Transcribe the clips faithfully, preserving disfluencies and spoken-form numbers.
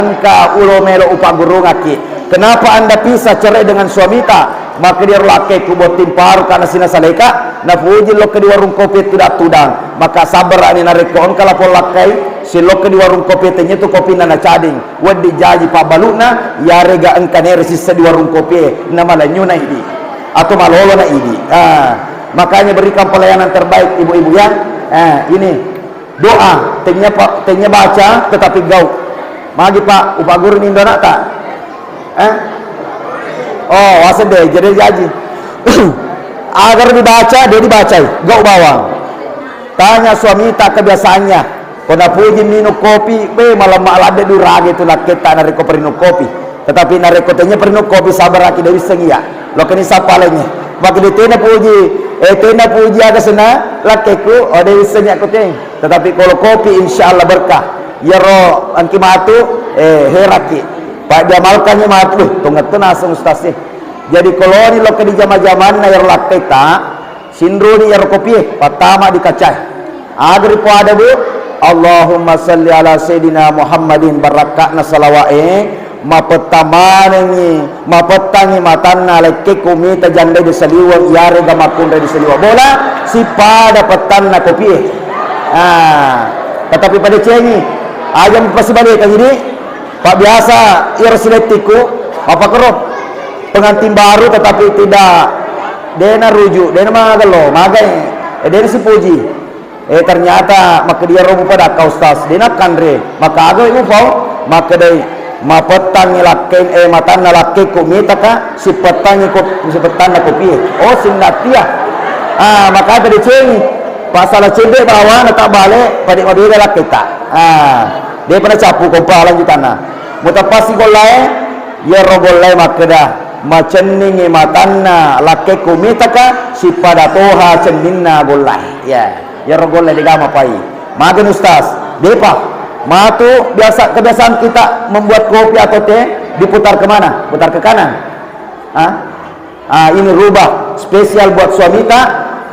Engka ulo melo upaggurungakki. Kenapa Anda pisah cerai dengan suamita? Maka dia lakkeku botting paru karena sina saleka, napuji lokka di warung kopi tudang-tudang. Maka sabbarani narekko engka lapong lakkai, silokka di warung kopi tanya tu kopi na nacading. Weddi jaji pabbaluna, yarega engka nere sissa di warung kopi, na malenyu na idi. Atau malolo na idi. Ah, makanya berikan pelayanan terbaik ibu-ibu ya. Ah, ini. Doa, tennia pa-, tennia baca tetapi gau. Magi, Pak, upagguruni indo anakta? Eh? Oh, waseng de, jadi jaji. Agar dibaca, dia dibacai, gau bawang. Tanya suamita kebiasaannya. Ko napuji minum kopi, be, malemma ladde durage tu lakketta narekko perinum kopi. Tetapi narekko tennia perinum kopi, sabaraki, de wisseng iya. Lokani sappalengnge. Maka de tena puji, eh, tena puji aga sena lakkeku, oh, de wisseng iya ko teng. Tetapi kalau kopi, insya Allah berkah. Iyaro engki matu, eh, heraki. Pak diamalkannya matu, tuh, tongettu naseng ustaz sih. Jadi koloni lokka di jama-jamanna iyaro lakketa, sinruni iyaro kopie, pattama di kacai. Agri poada, Bu. Allahumma salli ala sayyidina Muhammadin, barakka'na salawa'e. Mapettamanengngi, mapettangngi matanna lekkekku mita jandai di saliweng, iyarega makkunrai di saliweng bola, sipada pettanna kopie. Ah, tetapi pada cengi, aja mupasibalekang ini, Pak, biasa iyaro silettikku, apa kero pengantin baru tetapi tidak, dena rujuk, dena magello, magai, eh, dena sipuji. Eh, ternyata makkedia ro mupadakka, Ustaz, de nakkanre. Maka aga upau? Makkedai, mapettangngi lakkeng, eh, matanna lakkekku mitaka, sipettangngi ko, sipettanna kopie. Oh, sinnattia. Ah, maka tadi cengi. Pasala cedde bawana tak bale, pada mabeda lakketa. Ah, de pernah capu kompa lanjutanna. Mutapasi gollae, iyaro gollae makkeda, macenningi matanna lakkekku mitaka, sipada toha cenninna gollae. Ya. Iyaro golla de gaga mapai. Magani Ustaz, depa. Matu biasa, kebiasaan kita membuat kopi atau teh diputar ke mana? Putar ke kanan. Ah? Ah, ini rubah spesial buat suamita,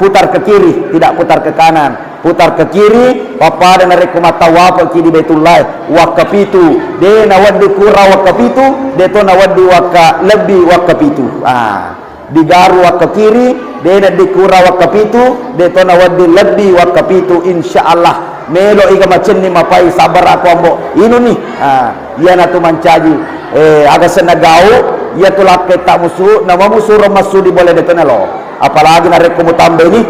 putar ke kiri, tidak putar ke kanan. Putar ke kiri, pappada narekko mattawafaki di Baitullah, wakka pitu. De nawedding kurang wakka pitu, de to nawedding wakka lebbi wakka pitu. Ah. Digaru wakka kiri, de na dikura wakka pitu, de to nawedding lebbi wakka pitu, insya Allah. Melo iga macenni mapai sabar aku ambo. Inuni. Ah, iyanatu mancaji. Eh, aga senna gau, iyatu lakketta musu, nama musuro massu di bola de to nalo. Apalagi narekko mutambai ni,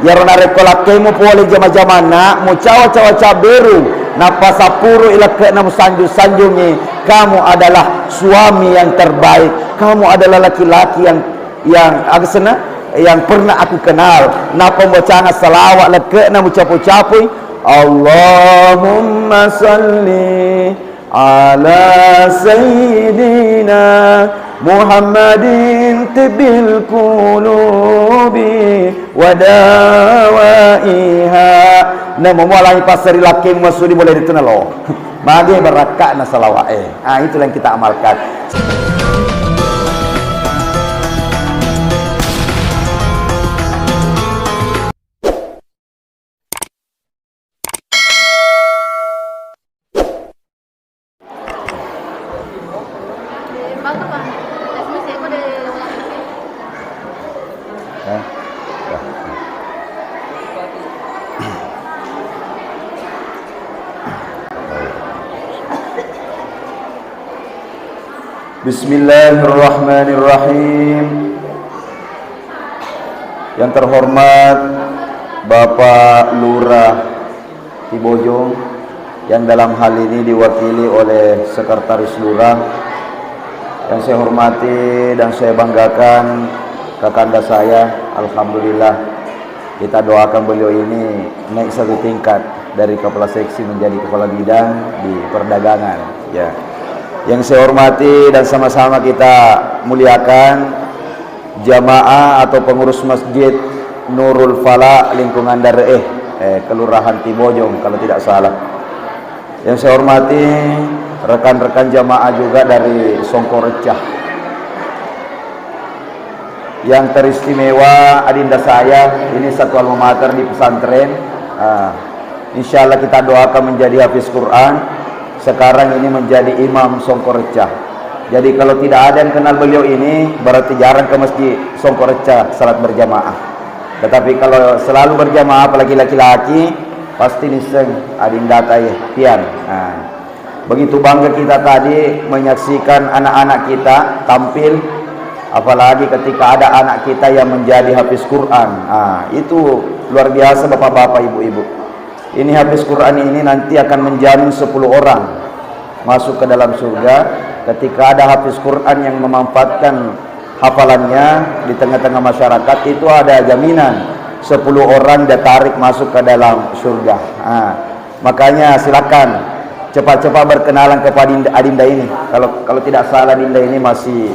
iyaro narekko lakkemu pole jama-jamanna, mucawa-cawa cabberu, nappa sappuru ilekke'na musanju-sanjungi, kamu adalah suami yang terbaik, kamu adalah laki-laki yang yang aga senna, yang pernah aku kenal. Nappa mubacanga salawat lekke'na mucapu-capui, Allahumma salli ala sayyidina Muhammadin tibbil qulubi wa dawaiha. Namo mualangi passari lakkeng masudi mulai itu nalo. Mage barakka'na salawa'e. Ah, itulah yang kita amalkan. Bismillahirrahmanirrahim. Yang terhormat Bapak Lurah Tibojong, yang dalam hal ini diwakili oleh Sekretaris Lurah. Yang saya hormati dan saya banggakan, kakanda saya, alhamdulillah, kita doakan beliau ini naik satu tingkat dari kepala seksi menjadi kepala bidang di perdagangan. Ya. Yang saya hormati dan sama-sama kita muliakan, jamaah atau pengurus Masjid Nurul Falah lingkungan Dare'e, eh, Kelurahan Tibojong kalau tidak salah. Yang saya hormati rekan-rekan jamaah juga dari Songkorecah. Yang teristimewa adinda saya, ini satu alma mater di pesantren. Ah, insya Allah kita doakan menjadi hafiz Quran. Sekarang ini menjadi imam Songkorecca. Jadi kalau tidak ada yang kenal beliau ini, berarti jarang ke masjid Songkorecca salat berjamaah. Tetapi kalau selalu berjamaah, apalagi laki-laki, pasti nisseng adindatai tiang. Nah, begitu bangga kita tadi menyaksikan anak-anak kita tampil, apalagi ketika ada anak kita yang menjadi hafiz Quran. Ah, itu luar biasa, bapak-bapak, ibu-ibu. Ini hafiz Quran ini nanti akan menjamin sepuluh orang masuk ke dalam surga. Ketika ada hafiz Quran yang memanfaatkan hafalannya di tengah-tengah masyarakat, itu ada jaminan sepuluh orang dia tarik masuk ke dalam surga. Ah, makanya silakan cepat-cepat berkenalan kepada adinda, adinda ini. Kalau, kalau tidak salah, adinda ini masih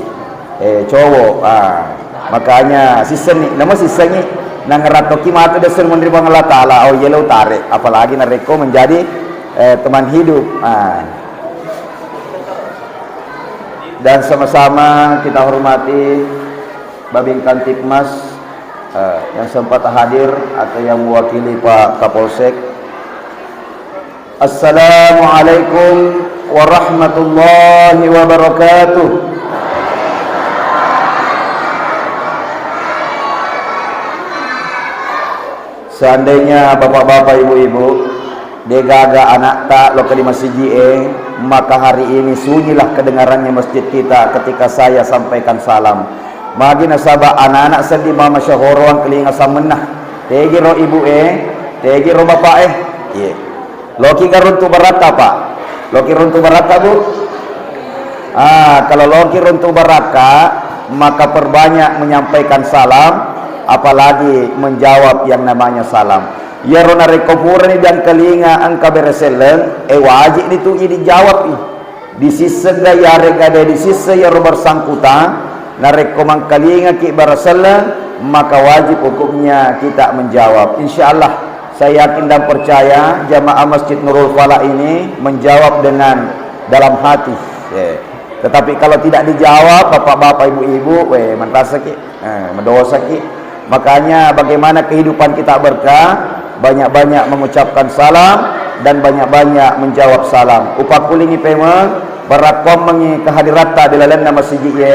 eh, cowok. Ah, makanya sissenni, nama sissenni, nangerattoki matu desseng menri Puang Allah Ta'ala. Oh, iya lo tarik, apalagi narekko menjadi, eh, teman hidup. Ah. Dan sama-sama kita hormati Babin Kamtibmas, eh, yang sempat hadir atau yang mewakili Pak Kapolsek. Assalamualaikum warahmatullahi wabarakatuh. Seandainya bapak-bapak, ibu-ibu, degaga anakta lokka di masiji e, maka hari ini sunyilah kedengarannya masjid kita ketika saya sampaikan salam. Magi nasaba anak-anak seddi mama syahoroang kelinga samenna. Tegi ro ibu e, tegi ro bapak e. Iya. Loki ga runtu barakka, Pak? Loki runtu barakka, Bu? Ah, kalau loki runtu barakka, maka perbanyak menyampaikan salam, apalagi menjawab yang namanya salam. Iyaro narekko purani diangkalinga engka bere selleng, eh, wajib itu dijawab. Disissengga iyarega de disisseng iyaro bersangkutan, narekko mangkalingaki bara selleng, maka wajib hukumnya kita menjawab. Insya Allah, saya yakin dan percaya jamaah Masjid Nurul Falah ini menjawab dengan dalam hati. Ya. Tetapi kalau tidak dijawab, bapak-bapak, ibu-ibu, weh, manrasaki. Eh, medosaki. Makanya bagaimana kehidupan kita berkah, banyak-banyak mengucapkan salam dan banyak-banyak menjawab salam. Upakulingi pemeng, barakkuammengi kehadiratta di lalenna masiji e.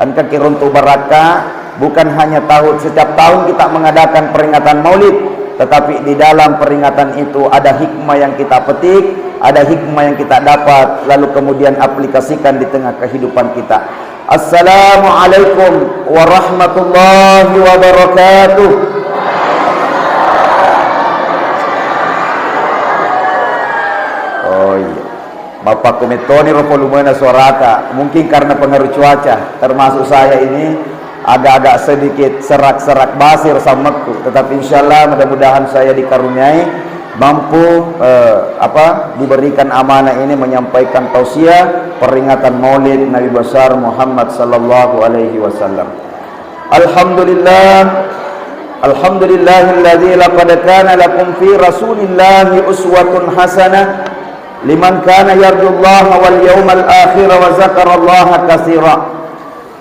Engkaki runtu barakka, bukan hanya tahun, setiap tahun kita mengadakan peringatan Maulid, tetapi di dalam peringatan itu ada hikmah yang kita petik, ada hikmah yang kita dapat, lalu kemudian aplikasikan di tengah kehidupan kita. Assalamualaikum warahmatullahi wabarakatuh. Oh iya. Mappakkumettoni ro volumena suarata. Mungkin karena pengaruh cuaca, termasuk saya ini agak-agak sedikit serak-serak basir sammekku. Tetapi insya Allah, mudah-mudahan saya dikaruniai mampu, eh, apa, diberikan amanah ini menyampaikan tausiah peringatan Maulid Nabi Besar Muhammad sallallahu alaihi wasallam. Alhamdulillah, alhamdulillahilladzi laqad kana lakum fi Rasulillahi uswatun hasanah liman kana yarjullaha wal yaumal akhir wa zakarallaha katsira.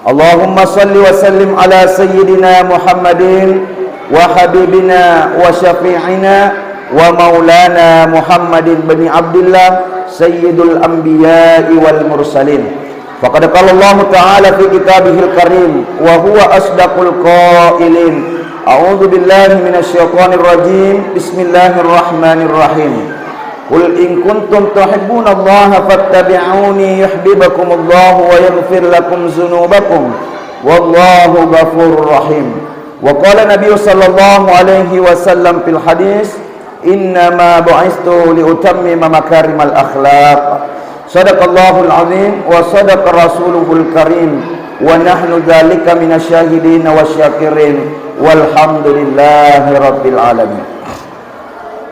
Allahumma salli wa sallim ala sayyidina Muhammadin wa habibina wa syafi'ina wa maulana Muhammadin bin Abdillah, sayyidul anbiya'i wal mursalin. Faqad qala Allahu ta'ala fi kitabihil karim wa huwa asdaqul qailin. A'udzu billahi minasy syaithanir rajim. Bismillahirrahmanirrahim. Qul in kuntum tuhibbunallaha fattabi'uni yuhibbukumullahu wa yaghfir lakum dzunubakum. Wallahu ghafurur rahim. Wa qala Nabi sallallahu alaihi wasallam fil hadis, "Innama bu'istu li utammima makarimal akhlaq." Sadaqallahul azim wa sadaqa rasuluhul karim wa nahnu dzalika minasy syahidin wasyakirin walhamdulillahi rabbil alamin.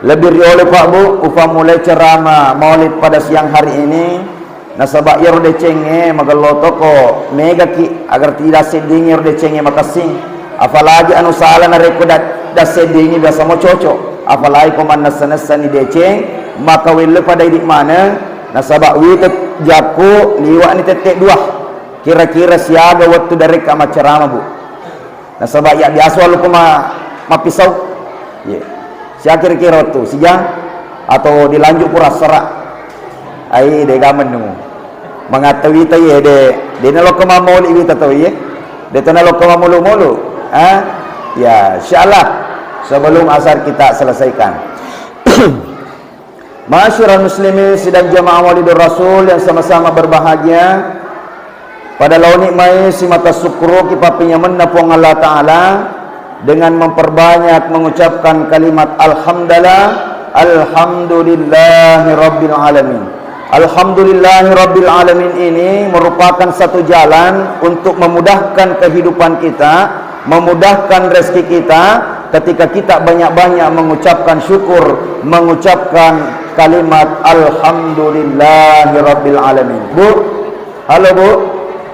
Lebih riolo, Pak, Bu, upammulai ceramah Maulid pada siang hari ini, nasaba iyaro decengnge magello toko megaki agar tidak seddingi iyaro decengnge makessing. Apalagi anu sala narekko da-, dasseddingi biasa mo cocok. Apalagi ko mannessa-nessani deceng, maka welle pada idi maneng, nasaba wita jakku liwa'ni tette dua. Kira-kira siaga wettu darekka maccerama, Bu. Nasaba iya biasa walukku ma-, mappisau. Iya. Sia kira-kira wettu, sijang atau dilanjut pura sera. Ai, de' ga mennu. Mangatta wita iye, de', de' nalokko mammoli wita to iye. De' to nalokko mammulu-mulu. Ah, ya, insyaallah sebelum asar kita selesaikan. Ma'asyiral muslimin sidang jamaah Maulidur Rasul yang sama-sama berbahagia. Pada laoni mai simata sukkuruki pappenyamenna Puang Allah Ta'ala dengan memperbanyak mengucapkan kalimat alhamdulillah, alhamdulillahi rabbil alamin. Alhamdulillahi rabbil alamin ini merupakan satu jalan untuk memudahkan kehidupan kita, memudahkan rezeki kita ketika kita banyak-banyak mengucapkan syukur, mengucapkan kalimat alhamdulillahi rabbil alamin. Bu, halo, Bu.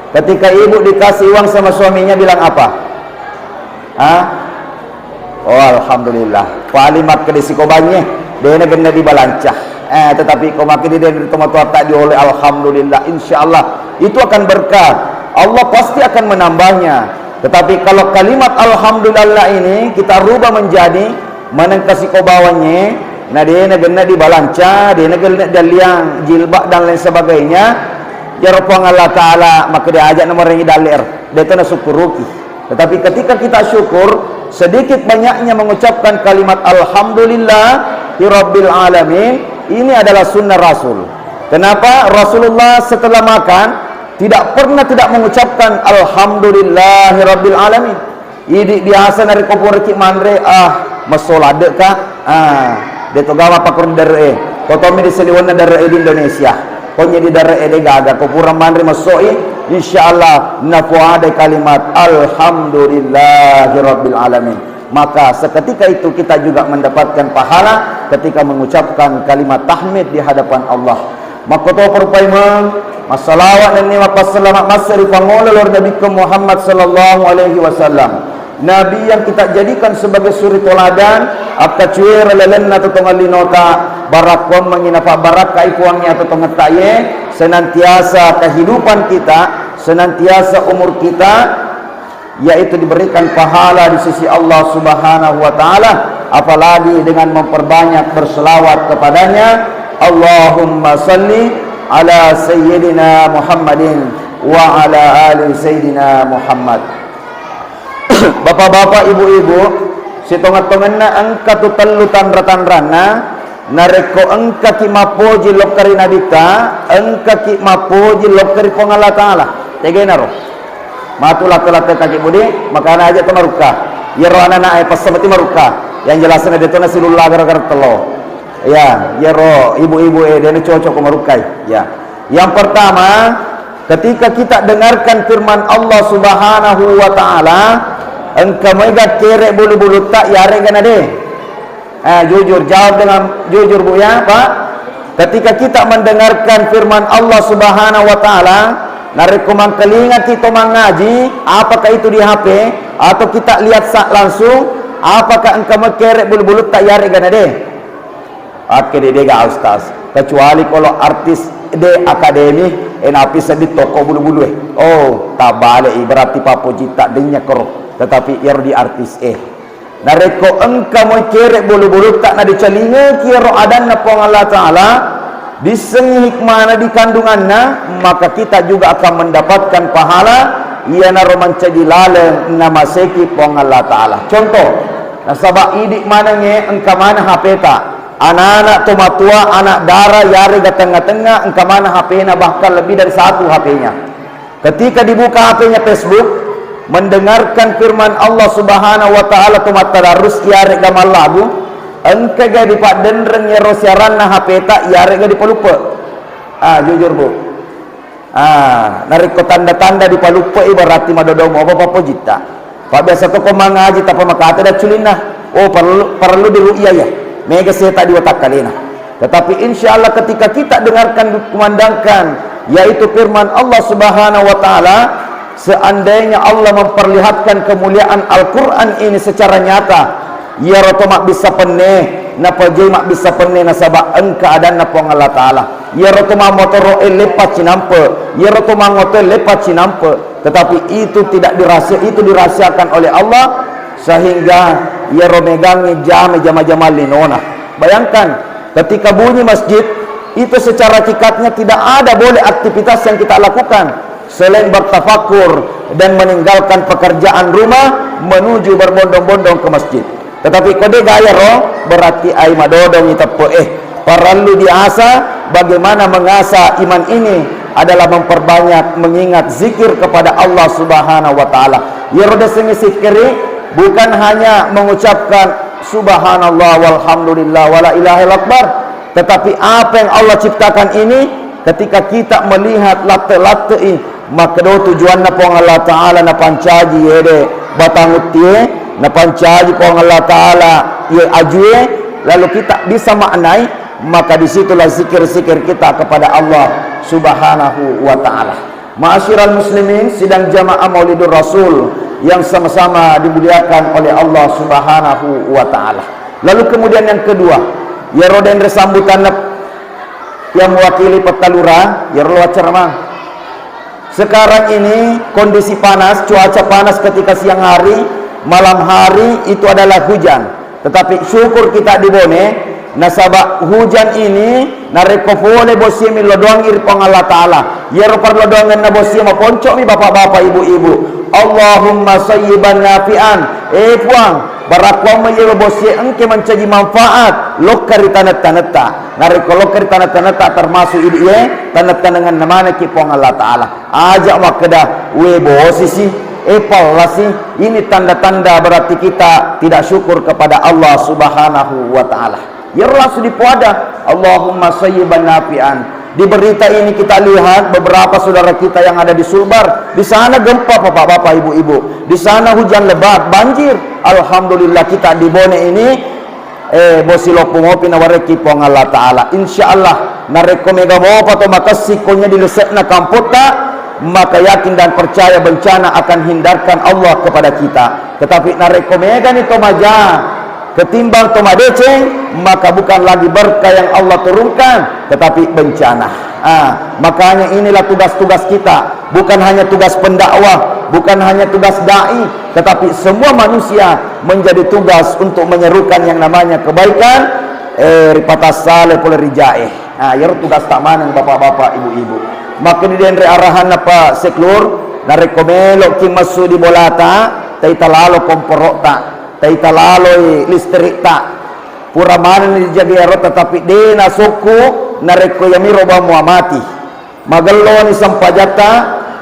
Ketika ibu dikasih uang sama suaminya bilang apa? Hah? Oh, alhamdulillah. Pali makkeda sikobanye, dena genna dibalanca. Eh, tetapi ko makkeda dena tomatoatta dioleh, alhamdulillah. Insyaallah itu akan berkah. Allah pasti akan menambahnya. Tetapi kalau kalimat alhamdulillah ini kita rubah menjadi manengka sikobawanye, na dena genna dibalanca, dena genna dialliang jilbab dan lain sebagainya, jaro Puang Allah Ta'ala makkeda aja nomor ini dalle er, de' to nasukkuruki. Tetapi ketika kita syukur, sedikit banyaknya mengucapkan kalimat alhamdulillahirabbil alamin, ini adalah sunnah Rasul. Kenapa Rasulullah setelah makan tidak pernah tidak mengucapkan alhamdulillahirabbil alamin? Idi biasa narekko puraki manre, ah, messo ladde ka, ah, de' to gaga pakkoreng dare'e. Ko tommi di saliwenna dare'e di Indonesia. Ko nyedi dare'e de' gaga, ko pura manre messoi, insyaallah napoadai kalimat alhamdulillahirabbil alamin. Maka seketika itu kita juga mendapatkan pahala ketika mengucapkan kalimat tahmid di hadapan Allah. Makkotoparo paimeng, massalawa nennia mappassalama massa ri pangolo loro Nabitta Muhammad sallallahu alaihi wasallam. Nabi yang kita jadikan sebagai suri toladan, akkacuera lalenna totongeng linota, barakkuammengngi napabbarakkai Puangnge totongetta ye, senantiasa kehidupan kita, senantiasa umur kita, yaitu diberikan pahala di sisi Allah Subhanahu wa Ta'ala, apalagi dengan memperbanyak berselawat kepadanya. Allahumma salli ala Sayyidina Muhammadin wa ala ali Sayyidina Muhammad. Bapak-bapak, ibu-ibu, sitongeng-tongenna engka tu tellu tanra-tanranna. Narekko engkaki mappoji lokka ri Nabitta, engkaki mappoji lokka ri Puang Allah Ta'ala. Tegainaro? Matu latte-latte kaki budi, makana aja to marukka. Iyaro anak-anak e passamati marukka. Yang jelasnya de' to nasilulla gara-gara tello. Ya, iyaro ibu-ibu e de' na cocok ko marukkai. Ya. Yang pertama, ketika kita dengarkan firman Allah Subhanahu wa Ta'ala, engka mega kere bulu-bulutta yarega na de'. Eh, jujur, jawab dengan jujur, Bu, ya, Pak. Ketika kita mendengarkan firman Allah Subhanahu wa Ta'ala, narekko mangkalingaki to mangaji, apakah itu di H P atau kita lihat sa-, langsung, apakah engka mega kere bulu-bulutta yarega na de'? Oke, de', de' ga, Ustaz. Kecuali kalau artis de' akademi, eh, napi seddi toko bulu-bulu e. Oh, tabale i, berarti pappojitta denya koro. Tetapi iyaro di artis e. Narekko engka moi kere bulu-bulutta nadicalingeki iyaro adanna Puang Allah Ta'ala, dissengi hikmana di kandunganna, maka kita juga akan mendapatkan pahala iyanaro mancaji laleng namaseki Puang Allah Ta'ala. Contoh, nasaba idi manengnge engka maneng H P-ta, anak-anak to matua, anak dara yarega tengnga-tengnga engka maneng H P-na, bahkan lebih dari satu H P-nya. Ketika dibuka H P-nya Facebook, mendengarkan firman Allah Subhanahu wa Ta'ala to mattadarrus, iyare'ga mallagu, engkaga dipaddenreng iyaro siaranna H P-ta, iyare'ga dipaluppe? Ah, jujur, Bu. Ah, narekko tanda-tanda dipaluppe'i, berarti madodo mopa pappojitta. Pabbiasa toko mangaji tappa makata dacculinna. Oh, parellu, parellu diru'yah iya. Mega seta di watakkalena. Tetapi insya Allah ketika kita dengarkan, kumandangkan, yaitu firman Allah Subhanahu wa Ta'ala, seandainya Allah memperlihatkan kemuliaan Al-Quran ini secara nyata, iyaro to mabbissa penne, napajai mabbissa penne nasaba engka adanna Puang Allah Ta'ala. Iyaro to mammotoro e leppa cinampe, iyaro to mangoto e leppa cinampe, tetapi itu tidak dirahsia-, itu dirahasiakan oleh Allah, sehingga iyaro megangngi jame jama-jama linona. Bayangkan, ketika bunyi masjid, Itu secara hakikatnya tidak ada boleh aktivitas yang kita lakukan selain bertafakur dan meninggalkan pekerjaan rumah menuju berbondong-bondong ke masjid. Tetapi ko de' gaga ro, berarti ai madodong i teppe' e. Parellu diasah. Bagaimana mengasah iman ini adalah memperbanyak mengingat zikir kepada Allah Subhanahu wa Ta'ala. Iyaro diasengnge sikkiri bukan hanya mengucapkan subhanallah walhamdulillah wala ilaha illallah, tetapi apa yang Allah ciptakan ini, ketika kita melihat latte-latte i, makkeda tujuanna Puang Allah Ta'ala napancaji ede batang uttie, napancaji Puang Allah Ta'ala ye ajue, lalu kita bisa maknai, maka disitulah zikir-zikir kita kepada Allah Subhanahu wa Ta'ala. Ma'asyiral muslimin, sidang jamaah Maulidur Rasul yang sama-sama dimuliakan oleh Allah Subhanahu wa Ta'ala. Lalu kemudian yang kedua, iyaro denre sambutanna yang mewakili Petta Lurah, iyaro lo acara mang. Sekarang ini kondisi panas, cuaca panas ketika siang hari, malam hari itu adalah hujan. Tetapi syukur kita di Bone, nasaba hujan ini narekko pole bosie millau doangngi ri Puang Allah Ta'ala. Iyaro parellau doangenna bosie maponco'mi bapak-bapak, ibu-ibu. Allahumma sayyiban nafi'an. Eh Puang, barakkuamma iyaro bosie engke mancaji manfaat lokka ri tanetta-netta. Narekko lokka ri tanetta-netta termasuk idi e, tanetta-tanengenna manekki Puang Allah Ta'ala. Aja makkeda, "We bosisi, eh pallasi." Ini tanda-tanda berarti kita tidak syukur kepada Allah Subhanahu wa Ta'ala. Iyaro langsung dipoada, Allahumma sayyiban nafi'an. Di berita ini kita lihat beberapa saudara kita yang ada di Sulbar. Di sana gempa, bapak-bapak, ibu-ibu. Di sana hujan lebat, banjir. Alhamdulillah, kita di Bone ini eh, bosi loppo mopi nawarekki Puang Allah Ta'ala. Insya Allah, narekko mega mopa to makessing konnya di lese'na kampotta, maka yakin dan percaya bencana akan hindarkan Allah kepada kita. Tetapi narekko megani to maja ketimbang to madeceng, maka bukan lagi berkah yang Allah turunkan, tetapi bencana. Ah, makanya inilah tugas-tugas kita. Bukan hanya tugas pendakwah, bukan hanya tugas dai, tetapi semua manusia menjadi tugas untuk menyerukan yang namanya kebaikan, eh, ri patassale pole ri jae. Ah, iyaro tugasta maneng bapak-bapak, ibu-ibu. Makkeda denre arahanna Pak Seklur, narekko meloki massu di bolata, taita lalo komporo'ta, taita laloi listrikta. Pura manenni dijaga iyaro, tetapi de nasokku narekko iyamiro bang mua mati. Magelloni sempajatta,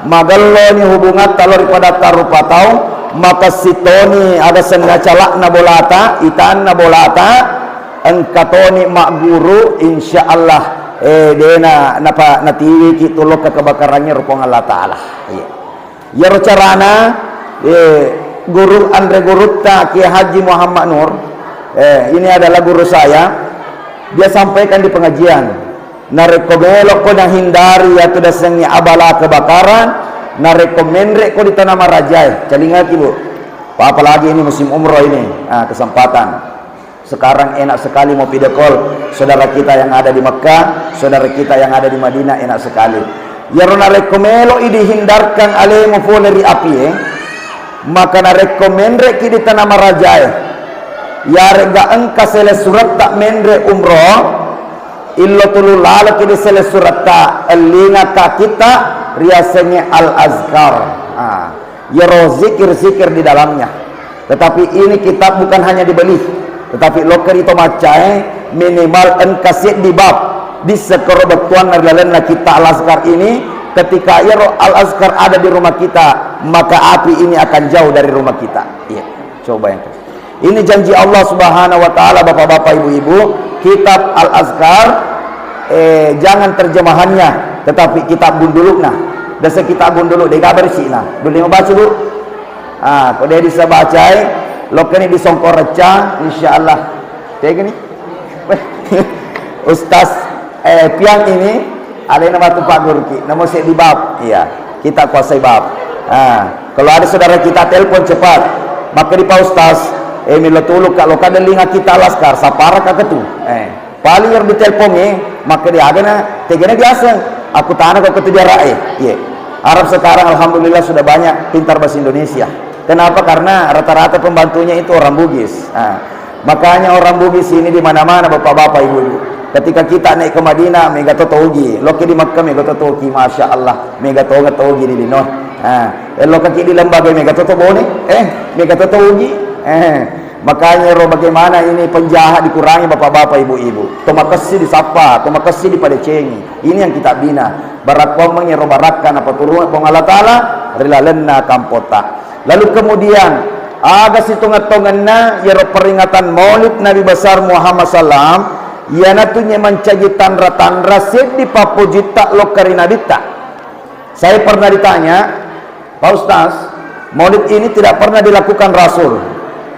magelloni hubungatta lao ri padatta rupa tau, makessing toni aga senna cala'na bolata, itanna bolata, engka toni magguru, insya Allah, eh, dena napa natiwiki tu lokka kebakarangnge ro Puang Allah Ta'ala. Iya. Iyaro carana, eh, guru anre gurutta Kiai Haji Muhammad Nur, eh, ini adalah guru saya, dia sampaikan di pengajian. Narekko melokko nahindari iyatu diasengnge abala kebakaran, narekko menrekko di Tanah Marajae, calingaki, Bu. Apalagi ini musim umroh ini, ah, kesempatan. Sekarang enak sekali mau video call saudara kita yang ada di Mekah, saudara kita yang ada di Madinah, enak sekali. Iyaro narekko meloi dihindarkan alemu pole ri apie, maka narekko menrekki di Tanah Marajae, yarega engka sele suretta menre umroh, Illo tulu laloki di sele suretta, ellinga kakitta riasengnge Al-Azkar. Ah, iyaro zikir-zikir di dalamnya. Tetapi ini kitab bukan hanya dibeli, tetapi lokka ri to maccae minimal engka seddi bab dissekkoro bettuanna ri lalenna kitta Al-Azkar ini. Ketika iyaro Al-Azkar ada di rumah kita, maka api ini akan jauh dari rumah kita. Iya, coba bayangkan. Ini janji Allah Subhanahu wa Ta'ala, bapak-bapak, ibu-ibu, kitab Al-Azkar, eh, jangan terjemahannya, tetapi kitab gundulukna. Dasa kitab gunduluk, dega bersihna. Dulu mau baca, Bu? Ah, kok dia bisa baca, eh? Lokani di Songkoreca, insya Allah. Kayak gini. Ustaz, eh, Piang ini, alena batu Pak Gurki, nomor seddi bab. Iya, kita kuasai bab. Ah, kalau ada saudara kita telepon cepat. Maka di Pak Ustaz, eh, milo tulu kak, lo kadelinga kita Laskar, sapara kak ketu. Eh, paling yang ditelepon, eh, maka di agana, tegana biasa. Aku tana kok ketu jarak, eh. Iya. Arab sekarang alhamdulillah sudah banyak pintar bahasa Indonesia. Kenapa? Karena rata-rata pembantunya itu orang Bugis. Ah. Makanya orang Bugis ini di mana-mana, bapak-bapak, ibu-ibu. Ketika kita naik ke Madinah, mega to togi. Loki di Makkah, mega to togi. Masya Allah, mega to togi di lino. Ah, eh, lokaki di lembaga, mega to bone. Eh, mega to togi. Eh, makanya ro bagaimana ini penjahat dikurangi, bapak-bapak, ibu-ibu. To makessi disapa, to makessi dipadecengi. Ini yang kita bina. Barakkuammengngi ro barakka napaturung Puang Allah Ta'ala ri lalenna kampota. Lalu kemudian, aga sitongeng-tongenna iyaro peringatan Maulid Nabi Besar Muhammad sallam, iyanatu nye mancaji tanra-tanra seddi pappojitta lokka ri Nabitta. Saya pernah ditanya, "Pak Ustaz, Maulid ini tidak pernah dilakukan Rasul."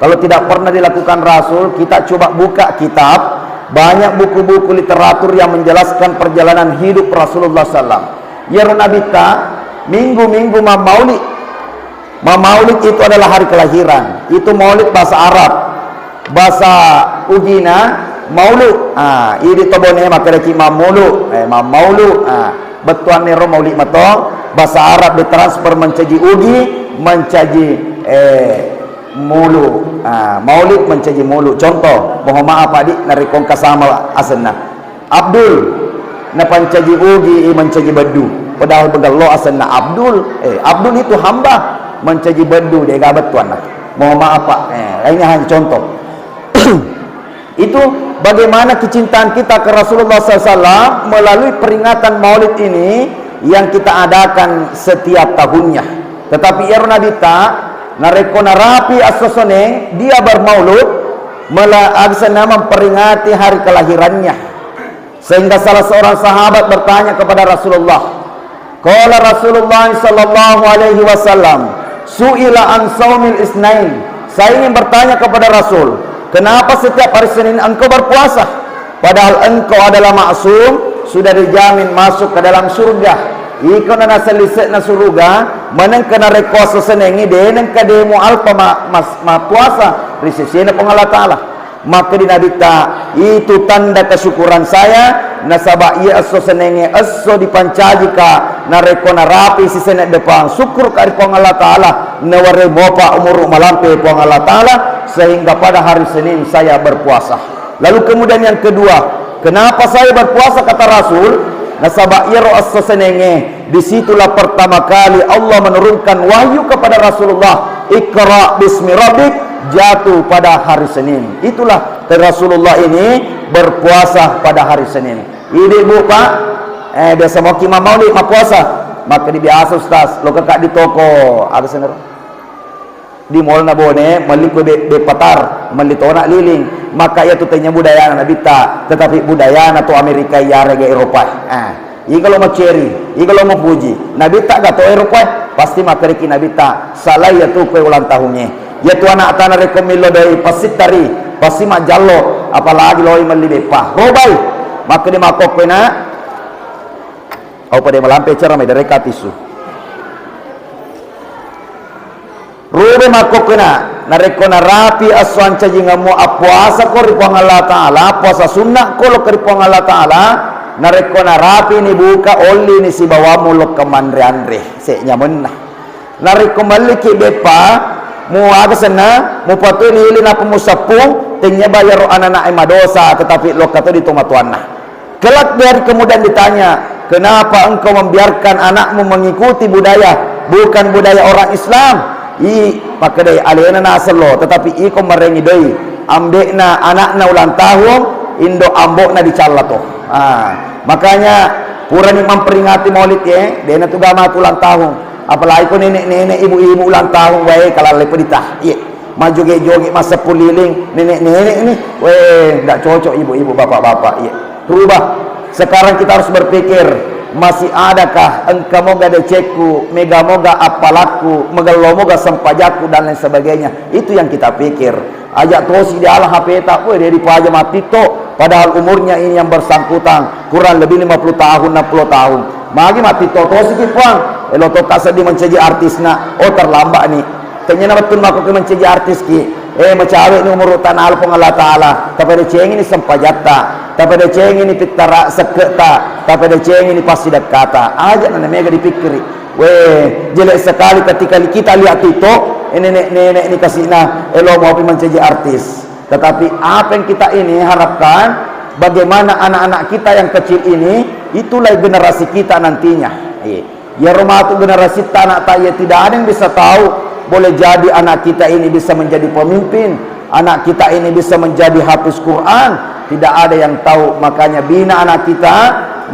Kalau tidak pernah dilakukan Rasul, kita coba buka kitab, banyak buku-buku literatur yang menjelaskan perjalanan hidup Rasulullah sallam. Iyaro Nabitta, minggu-minggu mammaulid. Mamaulid itu adalah hari kelahiran. Itu maulid bahasa Arab. Bahasa Ugina, maulu. Ah, idi to bone makkedaki mammulu. Eh, mammaulu. Ah, bettuanna ro maulid mato. Bahasa Arab ditransfer mencaji Ugi, mencaji, eh, mulu. Ah, maulid mencaji mulu. Contoh, mohon maaf, Pak, di, narekko engka sama asenna. Abdul, napancaji Ugi, i mancaji Beddu. Padahal begello asenna Abdul. Eh, Abdul itu hamba, mancaji Beddu, dega bettuanna. Mohon maaf, Pak. Eh, ini hanya contoh. Itu bagaimana kecintaan kita ke Rasulullah sallallahu alaihi wasallam melalui peringatan Maulid ini yang kita adakan setiap tahunnya. Tetapi iyaro Nabitta, narekko narapi esso Seneng, dia bermaulud, mela-, asenna memperingati hari kelahirannya. Sehingga salah seorang sahabat bertanya kepada Rasulullah. Qala Rasulullah sallallahu alaihi wasallam, "Su'ila an saumil isnain." Saya ingin bertanya kepada Rasul, "Kenapa setiap hari Senin engkau berpuasa? Padahal engkau adalah maksum, sudah dijamin masuk ke dalam surga." Iko na nasellisekna suruga, manengka narekko esso Senengngi, de nengka de mualpa ma-, mas-, mappuasa ri sesena Puang Allah Ta'ala. Makkedi Nabitta, "Itu tanda kesyukuran saya, nasaba iya esso Senengnge esso dipancajika, narekko narapi sisene depang, syukurka ri Puang Allah Ta'ala, nawarai mopa umuru malampe Puang Allah Ta'ala, sehingga pada hari Senin saya berpuasa." Lalu kemudian yang kedua, kenapa saya berpuasa, kata Rasul? Nasaba iyaro esso Senengnge, disitulah pertama kali Allah menurunkan wahyu kepada Rasulullah, "Iqra bismi rabbik," jatuh pada hari Senin. Itulah Rasulullah ini berpuasa pada hari Senin. Idi, Bu, Pak, eh, biasa moki mammaulid, mappuasa. Makkedi biasa, Ustaz, lokaka di toko, aga senaro? Di mall na Bone, melli kue be-, beppa tar, melli tona liling. Maka iyatu tania budayana Nabitta, tetapi budayana to Amerika iyarega Eropa. Ah, iga lo maceri, iga lo mupuji. Nabitta ga to Eropa, pasti makkedaki Nabitta, "Salai iyatu kue ulang tahungnge." Iyatu anakta narekko millo doi, pasti tari, pasti majjallo, apalagi loi melli beppa. Robai, makkedi makkokkoe na, au pada malampe cara mai dereka tisu. Rube makkokkena, narekko narapi esso ancajingemmu, appuasako ri Puang Allah Ta'ala, puasa sunnako lokka ri Puang Allah Ta'ala, narekko narapini buka, ollini sibawammu lokka manre-anre, senyamenna. Narekko melliki beppa, mu aga senna, mupatui lili nappa museppung, tennia bayaro anana'e madosa, tetapi lokka to di tomatoanna. Kelak di hari kemudian ditanya, "Kenapa engkau membiarkan anakmu mengikuti budaya bukan budaya orang Islam?" I, makkedai alena naseng lo, tetapi iko merengi doi, ambe'na anakna ulang tahun, indo ambo'na dicalla to. Ah, makanya purani memperingati maulid, ye, dena tu gama tu ulang tahun. Apalagi ko nenek-nenek, ibu-ibu ulang tahun, wae kalalle pedita. Iye. Majoge-joge masseppuliling, nenek-nenek ini, weh, ndak cocok ibu-ibu, bapak-bapak, iya. Rubah. Sekarang kita harus berpikir, masih adakah engka moga decekku, mega moga appalakku, megello moga sempajakku, dan lain sebagainya. Itu yang kita pikir. Ajak tosi diala H P ta, weh, dia dipaja mattitto, padahal umurnya ini yang bersangkutan kurang lebih lima puluh tahun, enam puluh tahun. Magi mattitto tosi ki, Puang? Elo tokka seddi mencaji artisna, oh, terlambat ni. Tenniana wettunna makkokkoe mancaji artiski. Eh, macawe'ni umuru'ta naalai Puang Allah Ta'ala. Tapadecengini sempajatta. Tapadecengini pittara sekke'ta. Tapadecengini passidekkata. Aja' na mega dipikkiri. Weh, jelek sekali ketika kita lihat TikTok, eh, nenek-nenek ni kasi'na, eh, lo mau pi mancaji artis. Tetapi apa yang kita ini harapkan, Bagaimana anak-anak kita yang kecil ini, itulah generasi kita nantinya. Iya. Iyaro matu generasi ta anak ta iya, tidak ada yang bisa tahu, boleh jadi anak kita ini bisa menjadi pemimpin, anak kita ini bisa menjadi hafiz Quran, tidak ada yang tahu. Makanya bina anak kita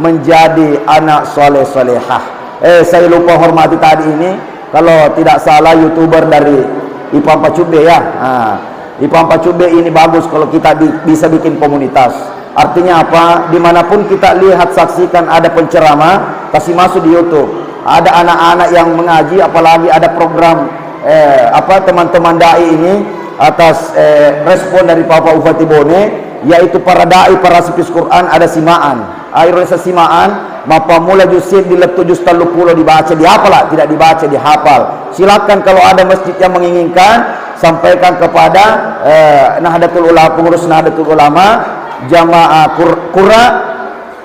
menjadi anak soleh solehah. Eh, saya lupa hormati tadi ini, kalau tidak salah YouTuber dari Ipang Pacubbe ya. Ah, Ipang Pacubbe ini bagus kalau kita bi-, bisa bikin komunitas. Artinya apa? Dimanapun kita lihat, saksikan ada penceramah, kasih masuk di YouTube. Ada anak-anak yang mengaji, apalagi ada program, eh, apa, teman-teman dai ini atas, eh, respon dari Bapak Bupati Bone, yaitu para dai, para hafiz Quran, ada simaan. Air resa simaan, mappammula juz seddi lettu juz telluppulo dibaca, dihafal, tidak dibaca, dihafal. Silakan kalau ada masjid yang menginginkan, sampaikan kepada, eh, Nahdlatul Ulama, pengurus Nahdlatul Ulama, jamaah Qur-, Qurra,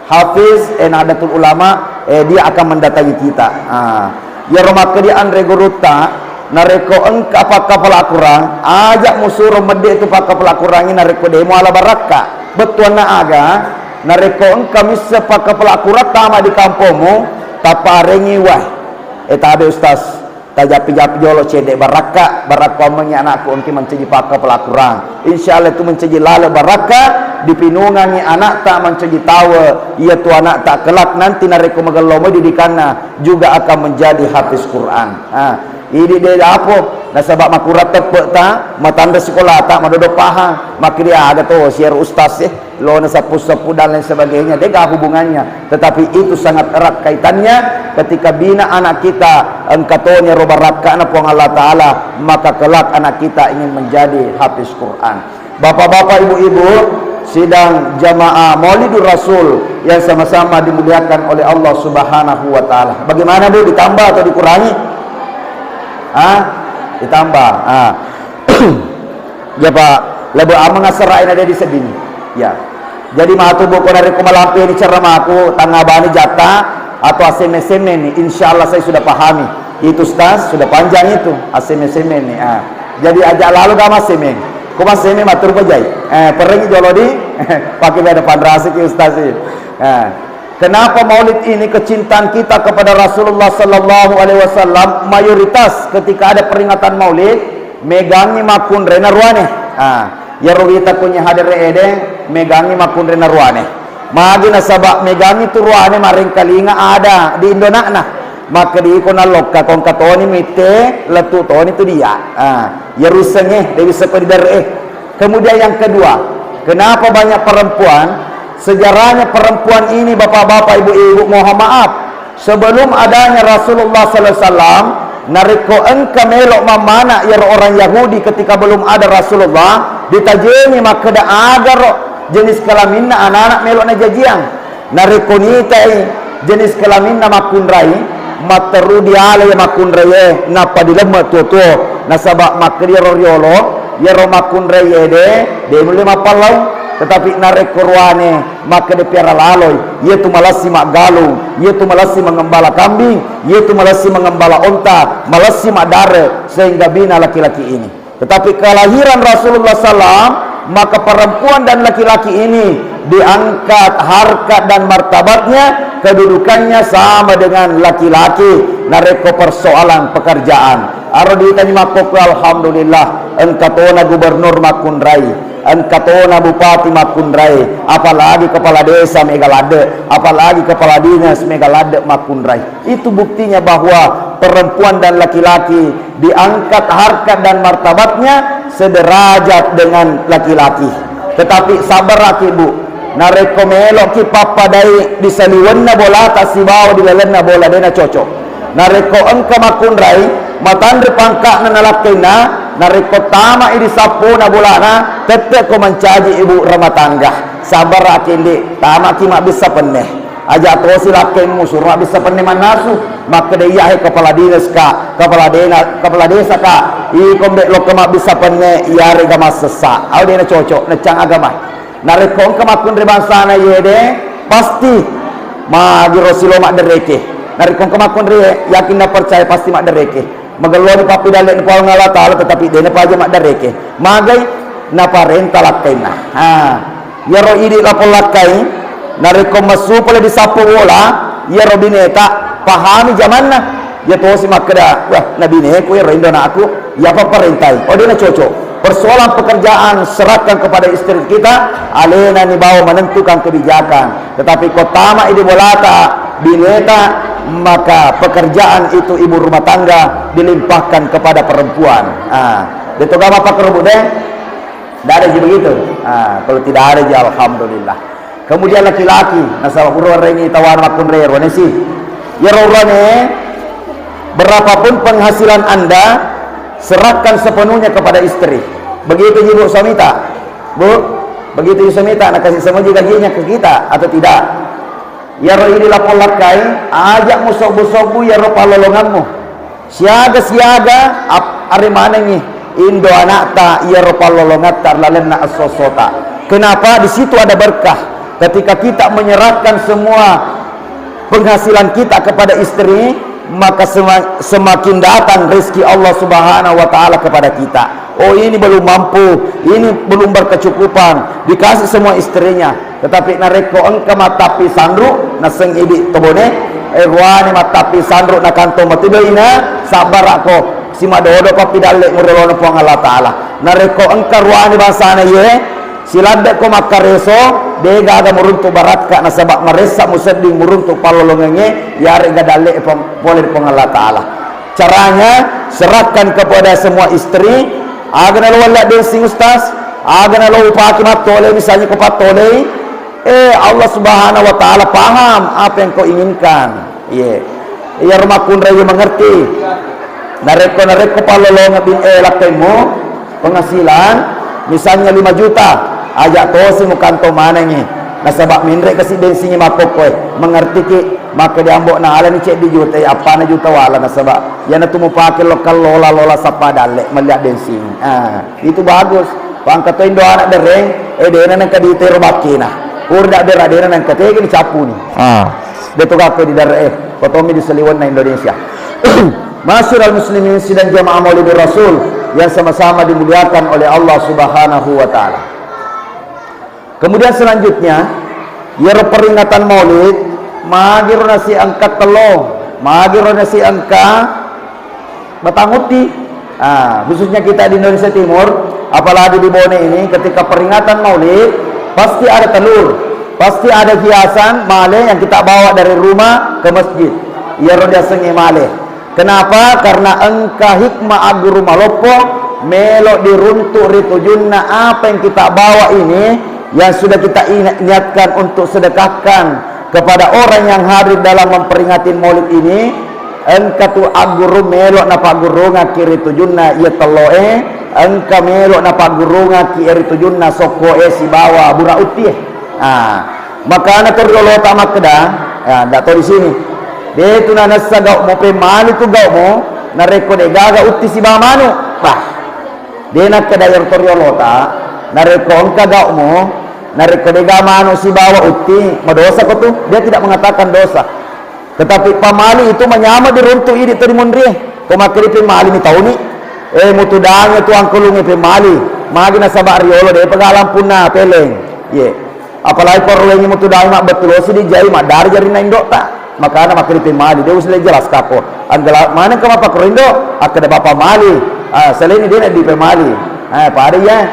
Hafiz, eh, Nahdlatul Ulama, eh, dia akan mendatangi kita. Ah. Iyaro makkedi anre gurutta, narekko engka pakkapala Akurang, aja musuro medde tu pakkapala Akurangnge narekko demo ala barakka. Bettuanna aga, narekko engka misseng pakkapala Akurang tama di kampommu, tapparengi wae. Eh, tabe Ustaz, tajappi-jappi jolo cedde barakka, barakka ommengi anakku engki mancaji pakkapala Akurang. Insya Allah itu mencaji lale barakka, dipinungangi anakta mancaji tawa, iya tu anakta kelak nanti narekko magello moi didikanna juga akan menjadi hafiz Quran. Ha, idi de apo, nasaba makurang teppekta, matanre sikolata, madodo pahang, makkedi aga to siero ustaz e, lona seppu-seppu dan lain sebagainya, dega hubungannya. Tetapi itu sangat erat kaitannya ketika bina anak kita, engka toni ro barakkana Puang Allah Ta'ala, maka kelak anak kita ingin menjadi hafiz Quran. Bapak-bapak, ibu-ibu, sidang jamaah Maulidur Rasul yang sama-sama dimuliakan oleh Allah Subhanahu wa Ta'ala. Bagaimana, Bu? Ditambah atau dikurangi? Hah? Ditambah. Ah. Ya, Pak. Lebih aman asera ina di sedini. Ya. Jadi, matu buku narekko malampeni ceramaku, tangabani jatta atau aseme-seme ni. Insya Allah saya sudah pahami. Itu, Ustaz, sudah panjang itu, aseme-seme ni. Ah. Jadi, aja lalu gak maseme. Ku maseme matur bajai. Eh, perengi jolo di, pakai beda panrasi ki Ustaz sih. Ah. Kenapa Maulid ini kecintaan kita kepada Rasulullah Sallallahu Alaihi Wasallam? Mayoritas ketika ada peringatan Maulid, megangi makkunraina ruane. Ah, iyaro wita kunyi hadere ede, megangi makkunraina ruane. Magi nasaba megangi tu ruane marengkalinga ada di indona'na. Makkedi iko nallokka kongka toni mitte, lettu toni tu dia. Ah, iyaro issengnge, de wisseng ko diderre. Kemudian yang kedua, kenapa banyak perempuan? Sejarahnya perempuan ini, bapak-bapak, ibu-ibu, mohon maaf, sebelum adanya Rasulullah sallallahu alaihi wasallam, narekko engka melo mammana iyaro orang Yahudi ketika belum ada Rasulullah, ditajengi makkeda agaro jenis kelaminna anak-anak melo najajiang. Narekko nitai jenis kelaminna makkunrai, matteru diala iya makkunraie, nappa dilemme tuo-tuo. Nasaba makkeda iyaro riolo, iyaro makkunraie de, de nulle mappallau. Tetapi narekko ruane, makkeda piara laloi, iyatu malessi maggalung, iyatu malessi mengembala kambing, iyatu malessi mengembala onta, malessi maddare, sehingga bina laki-laki ini. Tetapi kelahiran Rasulullah sallam, maka perempuan dan laki-laki ini diangkat harkat dan martabatnya, kedudukannya sama dengan laki-laki. Narekko persoalan pekerjaan, aro ditanya makkokko, alhamdulillah, engka tona gubernur makkunrai, engka tona bupati makkunrai, apalagi kepala desa mega ladde, apalagi kepala dinas mega ladde makkunrai. Itu buktinya bahwa perempuan dan laki-laki diangkat harkat dan martabatnya sederajat dengan laki-laki. Tetapi sabaraki, Bu, narekko meloki pappadai di saliwenna bolata sibawa di lalenna bola, dena cocok. Narekko engka makkunrai, matanre pangka'na nalakkainna, narekko tamai di sappona bolana, tette'ko mancaji ibu rumah tangga. Sabaraki, Ndik, tamaki mabbissa penne. Aja tosi lakkaimmu suro mabbissa penne mannasu. Makkeda iya he kepala dinas ka, kepala dena, kepala desa ka, iko mbe lokka mabbissa penne, iyarega massessa. Au dena cocok, neccang agama. Narekko engka makkunrai bangsana yede, pasti magiro silo maddereke. Narekko engka makkunrai yakin na percaya pasti maddereke. Magelloni pappidalle ni Puang Allah Taala, tetapi dena paja maddereke. Magai naparenta lakkainna. Ha. Iyaro idi lapong lakkai, narekko messu pole disappo bola, iyaro bineta pahami jamanna. Iya tosi makkeda, "Wah, nabineku iyaro indo anakku, iyapa parentai." Oh, de' nacocok. Persoalan pekerjaan serahkan kepada istri kita, alena ni bawa menentukan kebijakan. Tetapi ko tama idi bolata, bineta, maka pekerjaan itu ibu rumah tangga dilimpahkan kepada perempuan. Ah, de' to gama pakkerubu de'? Tidak ada ji begitu. Ah, kalau tidak ada ji, alhamdulillah. Kemudian laki-laki, nasaba pura warengngi tawana makkunrai ruane si. Iyaro ruane, berapapun penghasilan Anda, serahkan sepenuhnya kepada istri. Begitu ji, Bu, suamita. Bu, begitu ji suamita, nakasih semua ji gajinya ke kita atau tidak? Iyaro idi lapong lakkai, aja' musobbu-sobbu iyaro pallolongammu. Siaga-siaga ap-, are manengngi indo anakta iyaro pallolongatta ri lalenna esso-essota. Kenapa? Di situ ada berkah. Ketika kita menyerahkan semua penghasilan kita kepada istri, maka sema-, semakin datang rezeki Allah Subhanahu wa Ta'ala kepada kita. Oh, ini belum mampu, ini belum berkecukupan, dikasih semua istrinya. Tetapi narekko engka mattappi sanru, naseng idi tobone, eh, ruane mattappi sanru nakantong matu doina, sabbara'ko, simadodo pappidalle murolona Puang Allah Ta'ala. Narekko engka ruane bangsana iye, siladde'ko makkareso, de' gaga muruntu barakka nasaba maressa musedding muruntu pallolongengnge, yarega dalle pong-, pole ri Puang Allah Ta'ala. Caranya, serahkan kepada semua istri, aga nalo walla bensin, Ustaz, aga nalo upaki mattole, misalnya ko pattolei, eh, Allah Subhanahu wa Ta'ala paham apa yang kau inginkan. Iya. Iya, rumah kunrai mengerti. Narekko, narekko pallolonga bin, eh, lakkaimu, penghasilan, misalnya lima juta, aja' tosi mukantong manengngi. Nasaba' menre' kasi bensingngi makkokkoe, mengerti ki, makkeda ambo' naalani ceddi juta, eh, appana juta wala, nasaba' iyanatu mupake lokka lola-lola sappa dalle', melli bensin. Ah, itu bagus. Pangka to indo ana' dereng, eh, de'na nengka ditero bakkena. Pura da' dera de'na nengka tega ni cappuni. Ah, de' to gakko di dere', eh, kotomi di saliwenna Indonesia. Ma'asyiral muslimin sidang jamaah Maulid Rasul yang sama-sama dimuliakan oleh Allah Subhanahu wa Ta'ala. Kemudian selanjutnya, iyaro peringatan Maulid, magiro nasi engka tello, magiro nasi engka batang utti. Ah, khususnya kita di Indonesia Timur, apalagi di Bone ini, ketika peringatan Maulid, pasti ada telur, pasti ada hiasan male yang kita bawa dari rumah ke masjid. Iyaro diasengnge male. Kenapa? Karena engka hikmah agguru maloppo, melo diruntu' ri tujunna apa yang kita bawa ini, yang sudah kita ina-, niatkan untuk sedekahkan kepada orang yang hadir dalam memperingati Maulid ini, engka tu agguru melo napaggurungakki ri tujunna iya telloe, engka melo napaggurungakki ri tujunna sokkoe sibawa bura uttie. Ah, makana to riolota makkeda, ya, ndak to di sini. De' tu nanessa gau'mu, pemmali tu gau'mu, narekko de' gaga utti sibawa manu. Bah, de' nakkeda iyaro to riolota, narekko engka gau'mu, narekko de' gaga manu sibawa utti, madosa ko tu? Dia tidak mengatakan dosa. Tetapi pamali itu manyameng diruntu' idi to dimunrie. Ko makkeda pemmali mi tauni. Eh, mutudangi tu angkulungnge pemmali. Magi nasaba' riolo de'pa gaga lampunna peleng. Ye. Apalagi ko roengngi mutudangi mabbettulosi dijai maddari jarinna indo'ta. Makana makkeda pemmali, de' usle jelas kako. Anggala maneng ka mapakkoro indo, akkeda bapa mali. Ah, selain de' na di pemmali. Ah, pada iya.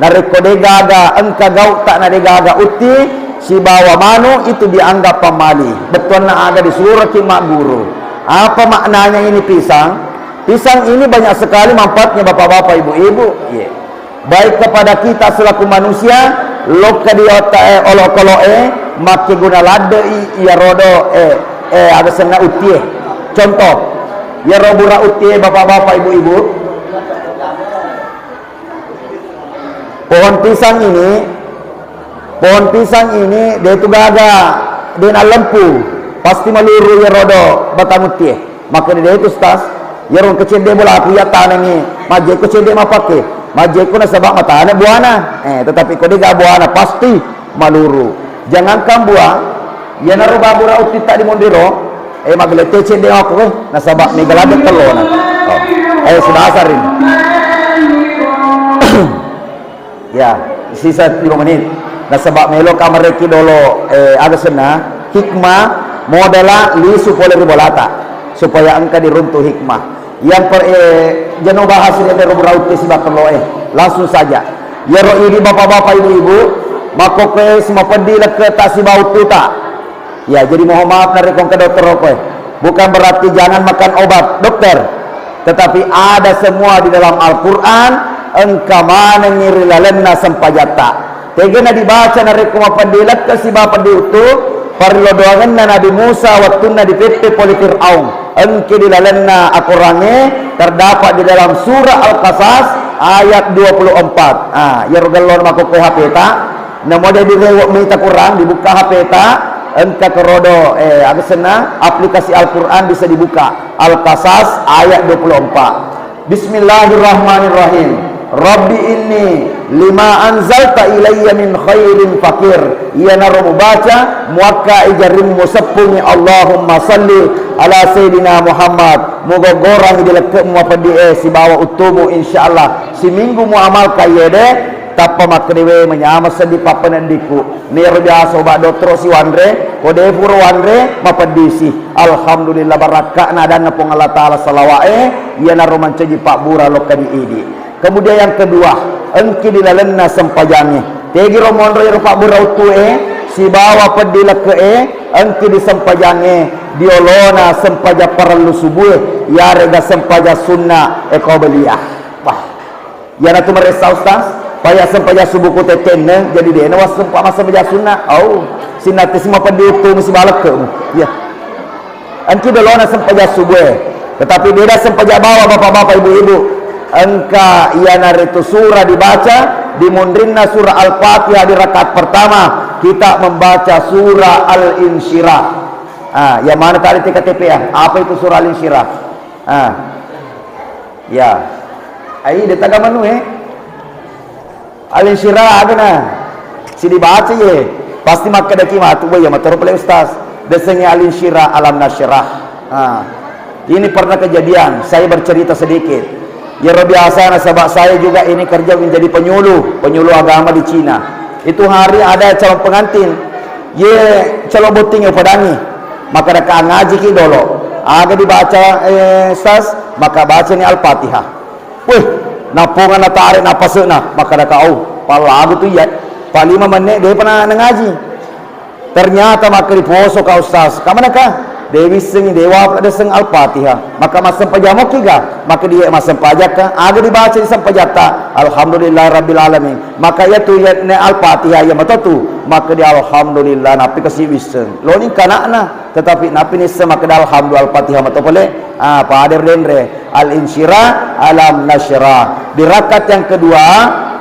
Narekko de' gaga engka gau'ta na de' gaga utti sibawa manu, itu dianggap pamali. Bettuanna aga disuraki magguru. Apa maknanya ini pisang? Pisang ini banyak sekali manfaatnya, bapak-bapak, ibu-ibu. Iya. Baik kepada kita selaku manusia, lokka di otak, eh, olokolo'e, makkeguna ladde'i, iyarodo, eh, eh, aga senna uttie. Contoh, iyaro bura uttie, bapak-bapak, ibu-ibu. Pohon pisang ini, pohon pisang ini, de' tu gaga, de' nallempu, pasti maluru iyarodo batang uttie. Makkeda de' tu, Ustaz, iyaro engka cedde' bolaku iya tanengngi, majjekko cedde' mapakke, majjekko nasaba' matane buana. Eh, tetapi ko de' gaga buana, pasti maluru. Jangankan buah, iyanaro babura uttitta dimonriro, eh, magelette cedde' okko, eh, nasaba' mega ladde' tellona. Oh. Eh, sudah asar ini. Ya, sisa lima menit. Nasaba' melo' ka mareki dolo, eh, aga senna, hikmah, modala lisu pole ri bolata, supaya engka diruntu hikmah. Yang per-, eh, jeno bahas ini, ero berau te siba perlo, eh. Langsung saja. Yero idi bapak-bapak, ibu-ibu, makkokkoe simapeddi lekke ta siba uttuta. Ya, jadi mohon maaf narekko engka dokter rokok, eh. Bukan berarti jangan makan obat, dokter. Tetapi ada semua di dalam Al-Quran, engka manengi ri lalenna sempajatta. Tegana dibaca narekko mapeddi lekke siba peddi uttu, parello doangenna Nabi Musa wettunna dipeppe pole Fir'aun. Engki di lalenna akorangnge, terdapat di dalam surah Al-Qasas ayat dua puluh empat. Ah, yero gellona makkokkoe H P ta, namo de direwe' mita Quran, dibuka H P ta, engka kerodo, eh, aga senna, aplikasi Al-Quran bisa dibuka. Al-Qasas ayat dua puluh empat. Bismillahirrahmanirrahim. Rabbi inni lima anzalta ilayya min khairin fakir. Iyanaro mubaca, muakkai jarimmu seppungngi, Allahumma salli ala Sayyidina Muhammad. Mugoggorangngi di lekke'mu mapeddi e sibawa uttumu, insyaallah siminggu muamalkan yede, tappa makkedewe manyameng seddi pappeneddikku. Nero biasa obat dottoro siwanre, ko de furo wanre, mapeddisi. Alhamdulillah, barakka'na adanna Puang Allah Ta'ala, salawa'e, iyanaro mancaji pabbura lokka di idi. Kemudian yang kedua, engki di lalenna sempajangnge. Tegiro monro ero pabbura uttue, sibawa peddi lekke'e, engki di sempajangnge, di olona sempajang parellu subue, yarega sempajang sunna e qabliyah. Wah. Iyanatu maressa, Ustaz, paya sempajang subuh ku tettenne, jadi dena wassempa massempajang sunna. Au, sinnatesi mapeddi uttu siba lekke'mu. Iya. Engki dolona sempajang subuh e. Tetapi beda sempajang bawang, bapak-bapak, ibu-ibu. Engka iyanaritu surah dibaca di munrinna surah Al-Fatihah di rakaat pertama, kita membaca surah Al-Insyirah. Ah, yang mana tadi T K T P ya? Apa itu surah Al-Insyirah? Ah. Ya. Ai, de taga manu, eh. Al-Insyirah agana. Sidibaca ye. Pasti makkedaki matu, "Wah, iya matoro pale Ustaz." Desengnge Al-Insyirah, Alam Nasyrah. Ah. Ini pernah kejadian, saya bercerita sedikit. Yero biasa nasaba saya juga ini kerja menjadi penyuluh, penyuluh agama di Cina. Itu hari ada calon pengantin. Ye calon botting upadangi. Maka deka ngajiki dolo. Aga dibaca, eh, Ustaz? Maka bacani Al-Fatihah. Weh, napponga natare napasena, maka deka, "Au, pallagu tu iya." Palima menne depa na, nangaji. Ternyata maka diposo ka Ustaz. Kamanaka? De wissengi dewa deseng Al-Fatihah. Maka massempajang mokki ga? Maka dia massempajakka. Aga dibaca di sempajatta? Alhamdulillah Rabbil Alamin. Maka iya tu iya ne Al-Fatihah iya matotu. Maka dia alhamdulillah napi kasi wisseng. Loni kanakna. Tetapi napi nisseng makkeda alhamdulillah Al-Fatihah mato pole. Ah, pada denre. Al-Insyirah, Alam Nasyrah. Di rakaat yang kedua,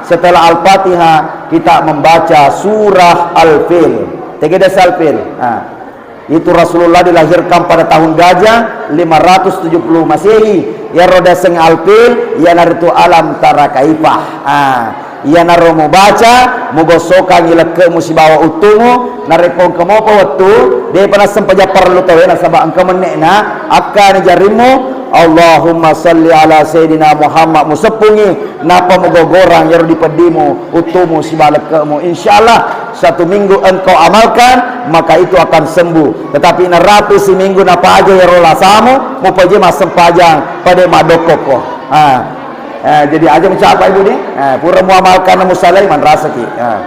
setelah Al-Fatihah, kita membaca surah Al-Fil. Tegede Al-Fil. Ah. Itu Rasulullah dilahirkan pada tahun gajah lima ratus tujuh puluh Masehi. Iyaro daseng Al-Fil, iyanaritu Alam Tara Kaifah. Ah. Iyanaro mubaca, mugossokangngi lekke'mu sibawa uttumu, narekko engka mopa wettu, depa nassempajang parellu tauwe nasaba engka menne'na, akkani jarimmu, Allahumma salli ala Sayyidina Muhammad, museppungngi, nappa mugogorang iyaro dipeddimu, uttumu sibawa lekke'mu. Insyaallah, satu minggu engkau amalkan, maka itu akan sembuh. Tetapi narapi siminggu napaja iyaro lasamu, mupaja massempajang, pada madokkokko. Ah. Eh, jadi aja mucapa ibu ni. Eh, pura muamalkan musalai manrasaki. Eh.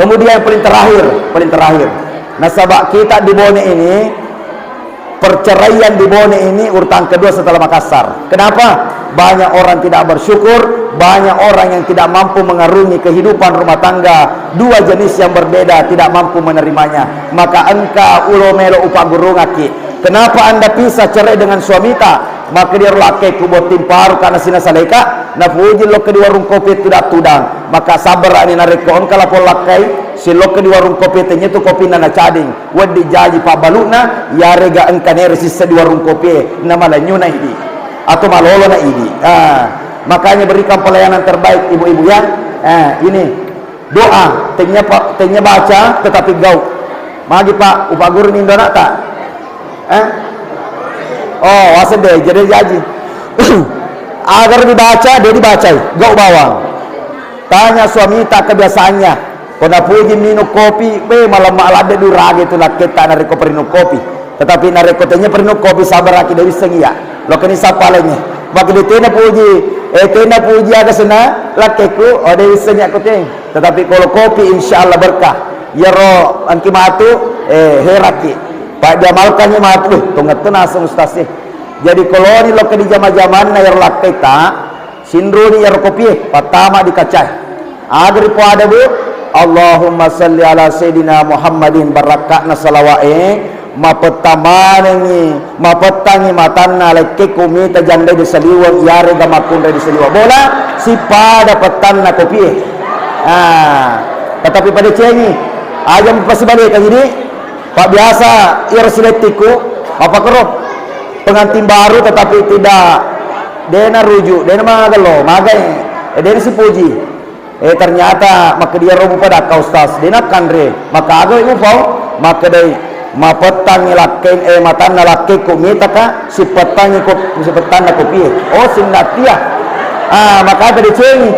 Kemudian yang paling terakhir, paling terakhir. Nasaba kita di Bone ini, perceraian di Bone ini urutan kedua setelah Makassar. Kenapa? Banyak orang tidak bersyukur, banyak orang yang tidak mampu mengarungi kehidupan rumah tangga, dua jenis yang berbeda tidak mampu menerimanya. Maka engka ulo melo upagurungaki. Kenapa Anda pisah cerai dengan suamita? Maka dia lakkai ku botting paru karena sina saleka, napuji lokka di warung kopi tudang-tudang. Maka sabarani narekko engka lapong lakkai, silokka di warung kopi tanya tu kopina nacading, weddi jaji pabbalukna, yarega engka nere sissa di warung kopi, na malanyu na idi. Atau malolo na idi. Ah, makanya berikan pelayanan terbaik ibu-ibu ya. Ah, ini Doa, tennia pa-, tennia baca, tetapi gau. Magi, Pak, upaguruni indo anakta? Eh? Oh, waseng de, jadi jaji. Agar dibaca, dia dibacai. Gau bawang. Tanya suamita kebiasaannya. Ko napuji minung kopi, be, malemma ladde durage tu lakketta narekko parinung kopi. Tetapi narekko tennia parinung kopi, sabaraki, de wissengi iya. Lokeni sappa laingnge. Makkeda tena puji, eh, tena puji aga sena lakkekku, oh, de wissengi aku teng. Tetapi kalau kopi, insya Allah berkah. Iyaro engki matu, eh, heraki. Pak diamalkannya matu, eh, tongette naseng ustaz, eh. Jadi koloni lokka di jama-jamanna iyaro lakketta, sinruni iyaro kopie, pattama di kacae. Aga ripoada, Bu? Allahumma salli ala sayyidina Muhammadin, barakka'na salawa'e, mapetta manengngi, mapettangngi matanna lakkekku mita jandai di saliweng, iyarega makkunrai di saliweng bola, sipada pettanna kopie. Ah, tetapi padecengi, aja mupasibalekang idi, Pak biasa iyaro silettikku, mappakero pengantin baru tetapi tidak, dena rujuk, dena magello, magai, eh, dena sipuji. Eh, ternyata makkeda iyaro mupadakka ustaz, dena kanre, maka aga upau, makkedai mapettangngi lakkeng, eh, matanna lakkekku mitaka, sipettangngi ko, sipettanna kopie. Oh, sinnattia. Ah, maka decengi.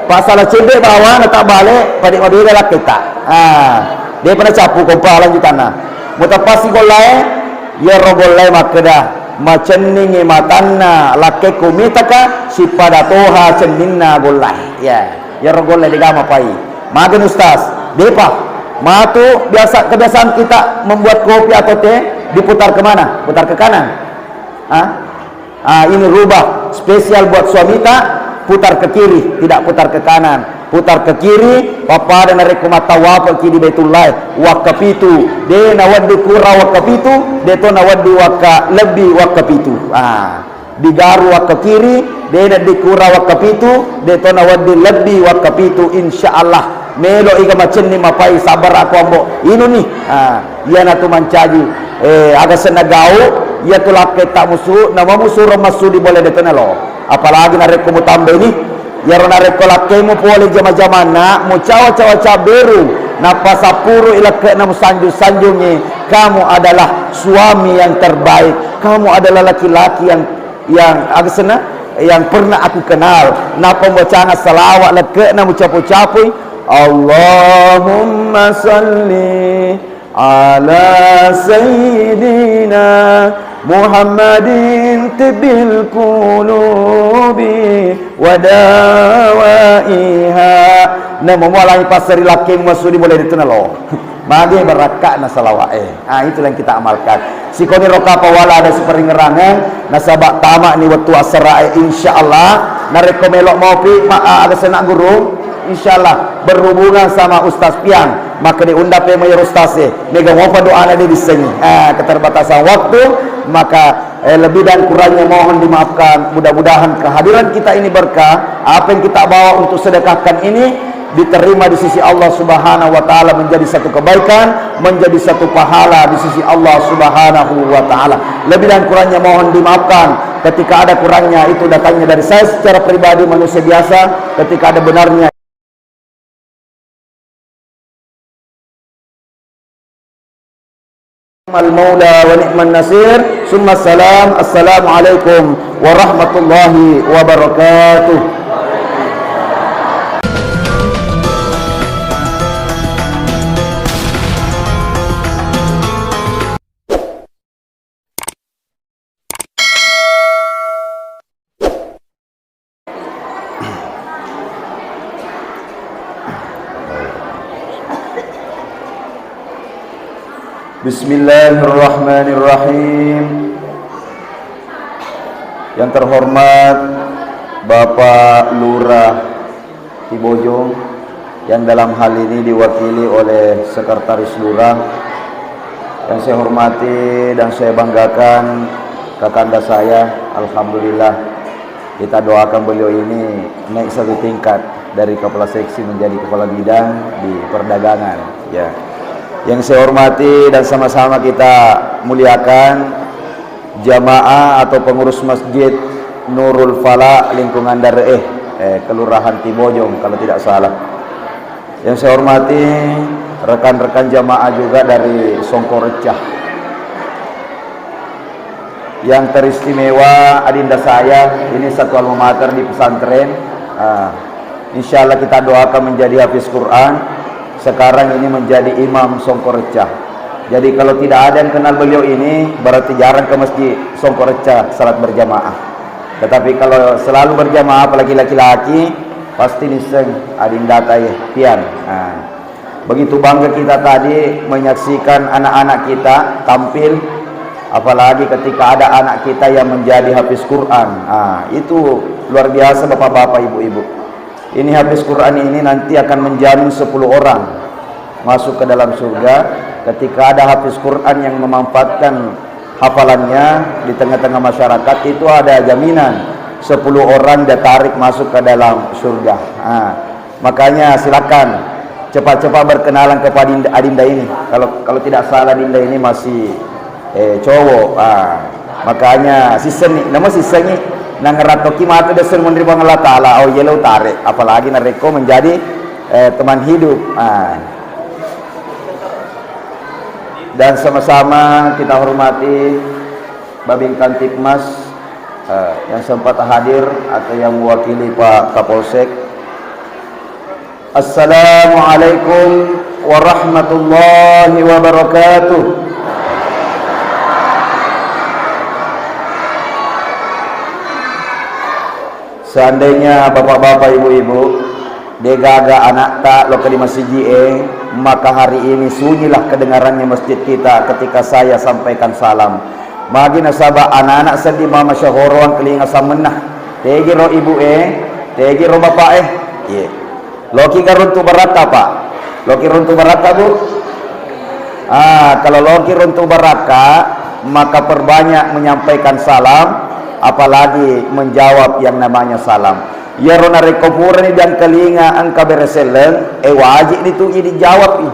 Pasala cedde bawana tak bale, pada mabeda lakketta. Ah, depa nacappu kompa lanjutanna. Mutappasi gollae, iyaro gollae makkeda, macenningi matanna lakkekku mitaka, sipada toha cenninna gollae. Ya, iyaro gollae degama pai. Mageni ustaz, depa. Matu biasa, kebiasaan kita membuat kopi atau teh diputar kemana? Putar ke kanan. Ah? Ah, ini rubah spesial buat suamita, putar ke kiri, tidak putar ke kanan. Putar ke kiri, pappada narekko mattawafaki di Baitullah, wakkapitu, de nawedding kura wakkapitu, de to nawedding wakka lebbi wakkapitu. Ah, digaru wakka kiri, de nawedding kura wakkapitu, de to nawedding lebbi wakkapitu, insya Allah. Melo iga macenni mapai sabar aku ambo. Inuni. Ah, iyanatu mancaji, eh, aga senna gau, iyatu lakketta musu, nama musuro masudi bola de to nalo. Apalagi narekko mutambai ni, iyaro narekko lakkemu pole jama-jamanna, mucawa-cawa cabberu, nappa sappuru ilakke'na musanjung-sanjungi, kamu adalah suami yang terbaik, kamu adalah laki-laki yang yang aga senna, yang pernah aku kenal. Nappa mucanga salawat lekke'na mucapu-capui, Allahumma salli ala sayyidina Muhammadin tibbil qulubi wa dawaiha. Namo mualangi passeri lakkeng masudi boleh dituna lo. Mage barakka'na salawa'e. Ah, itulah yang kita amalkan. Sikoni ro kapang wala ada siparingerangeng, nasaba tama'ni wettu asara'e, insyaallah. Narekko melo mopi, ma-, ah, aga sena guru, insyaallah berhubungan sama Ustaz Pian. Maka diundang pe mai ustaz e. Mega mopa doana de dissengi. Ah, keterbatasan waktu, maka, eh, lebih dan kurangnya mohon dimaafkan. Mudah-mudahan kehadiran kita ini berkah. Apa yang kita bawa untuk sedekahkan ini diterima di sisi Allah Subhanahu wa Ta'ala, menjadi satu kebaikan, menjadi satu pahala di sisi Allah Subhanahu wa Ta'ala. Lebih dan kurangnya mohon dimaafkan. Ketika ada kurangnya, itu datangnya dari saya secara pribadi, manusia biasa. Ketika ada benarnya, Ni'mal maula wa ni'man nasir. Summa salam. Assalamualaikum warahmatullahi wabarakatuh. Bismillahirrahmanirrahim. Yang terhormat Bapak Lurah Tibojong, yang dalam hal ini diwakili oleh Sekretaris Lurah, yang saya hormati dan saya banggakan, kakanda saya, alhamdulillah, kita doakan beliau ini naik satu tingkat dari kepala seksi menjadi kepala bidang di perdagangan, ya. Yang saya hormati dan sama-sama kita muliakan, jamaah atau pengurus Masjid Nurul Falah lingkungan Dare'e, eh, Kelurahan Tibojong kalau tidak salah. Yang saya hormati rekan-rekan jamaah juga dari Songkorecah. Yang teristimewa adinda saya, ini satu alma mater di pesantren. Ah, insya Allah kita doakan menjadi hafiz Quran. Sekarang ini menjadi imam Songkorecca. Jadi kalau tidak ada yang kenal beliau ini, berarti jarang ke masjid Songkorecca salat berjamaah. Tetapi kalau selalu berjamaah, apalagi laki-laki, pasti nisseng adindatai pian. Nah, begitu bangga kita tadi menyaksikan anak-anak kita tampil, apalagi ketika ada anak kita yang menjadi hafiz Quran. Nah, itu luar biasa, bapak-bapak, ibu-ibu. Ini hafiz Quran ini nanti akan menjamin sepuluh orang masuk ke dalam surga. Ketika ada hafiz Quran yang memanfaatkan hafalannya di tengah-tengah masyarakat, itu ada jaminan sepuluh orang dia tarik masuk ke dalam surga. Nah, makanya silakan cepat-cepat berkenalan kepada adinda, adinda ini. Kalau, kalau tidak salah, adinda ini masih eh, cowok. Ah, makanya sissenni, namo sissenni, nangerattoki matu desseng monri Puang Allah Ta'ala. Oh, iya lo tarik, apalagi narekko menjadi, eh, teman hidup. Ah. Dan sama-sama kita hormati Babin Kamtibmas, eh, yang sempat hadir atau yang mewakili Pak Kapolsek. Assalamualaikum warahmatullahi wabarakatuh. Seandainya bapak-bapak, ibu-ibu, degaga anakta lokka di masiji e, maka hari ini sunyilah kedengarannya masjid kita ketika saya sampaikan salam. Magi nasaba anak-anak seddi mama syahoroang kelinga samenna. Tegi ro ibu e, tegi ro bapak e. Iya. Loki ga runtu barakka, Pak? Loki runtu barakka, Bu? Ah, kalau loki runtu barakka, maka perbanyak menyampaikan salam, apalagi menjawab yang namanya salam. Iyaro narekko purani diangkalinga engka bere selleng, eh, wajib itu dijawab.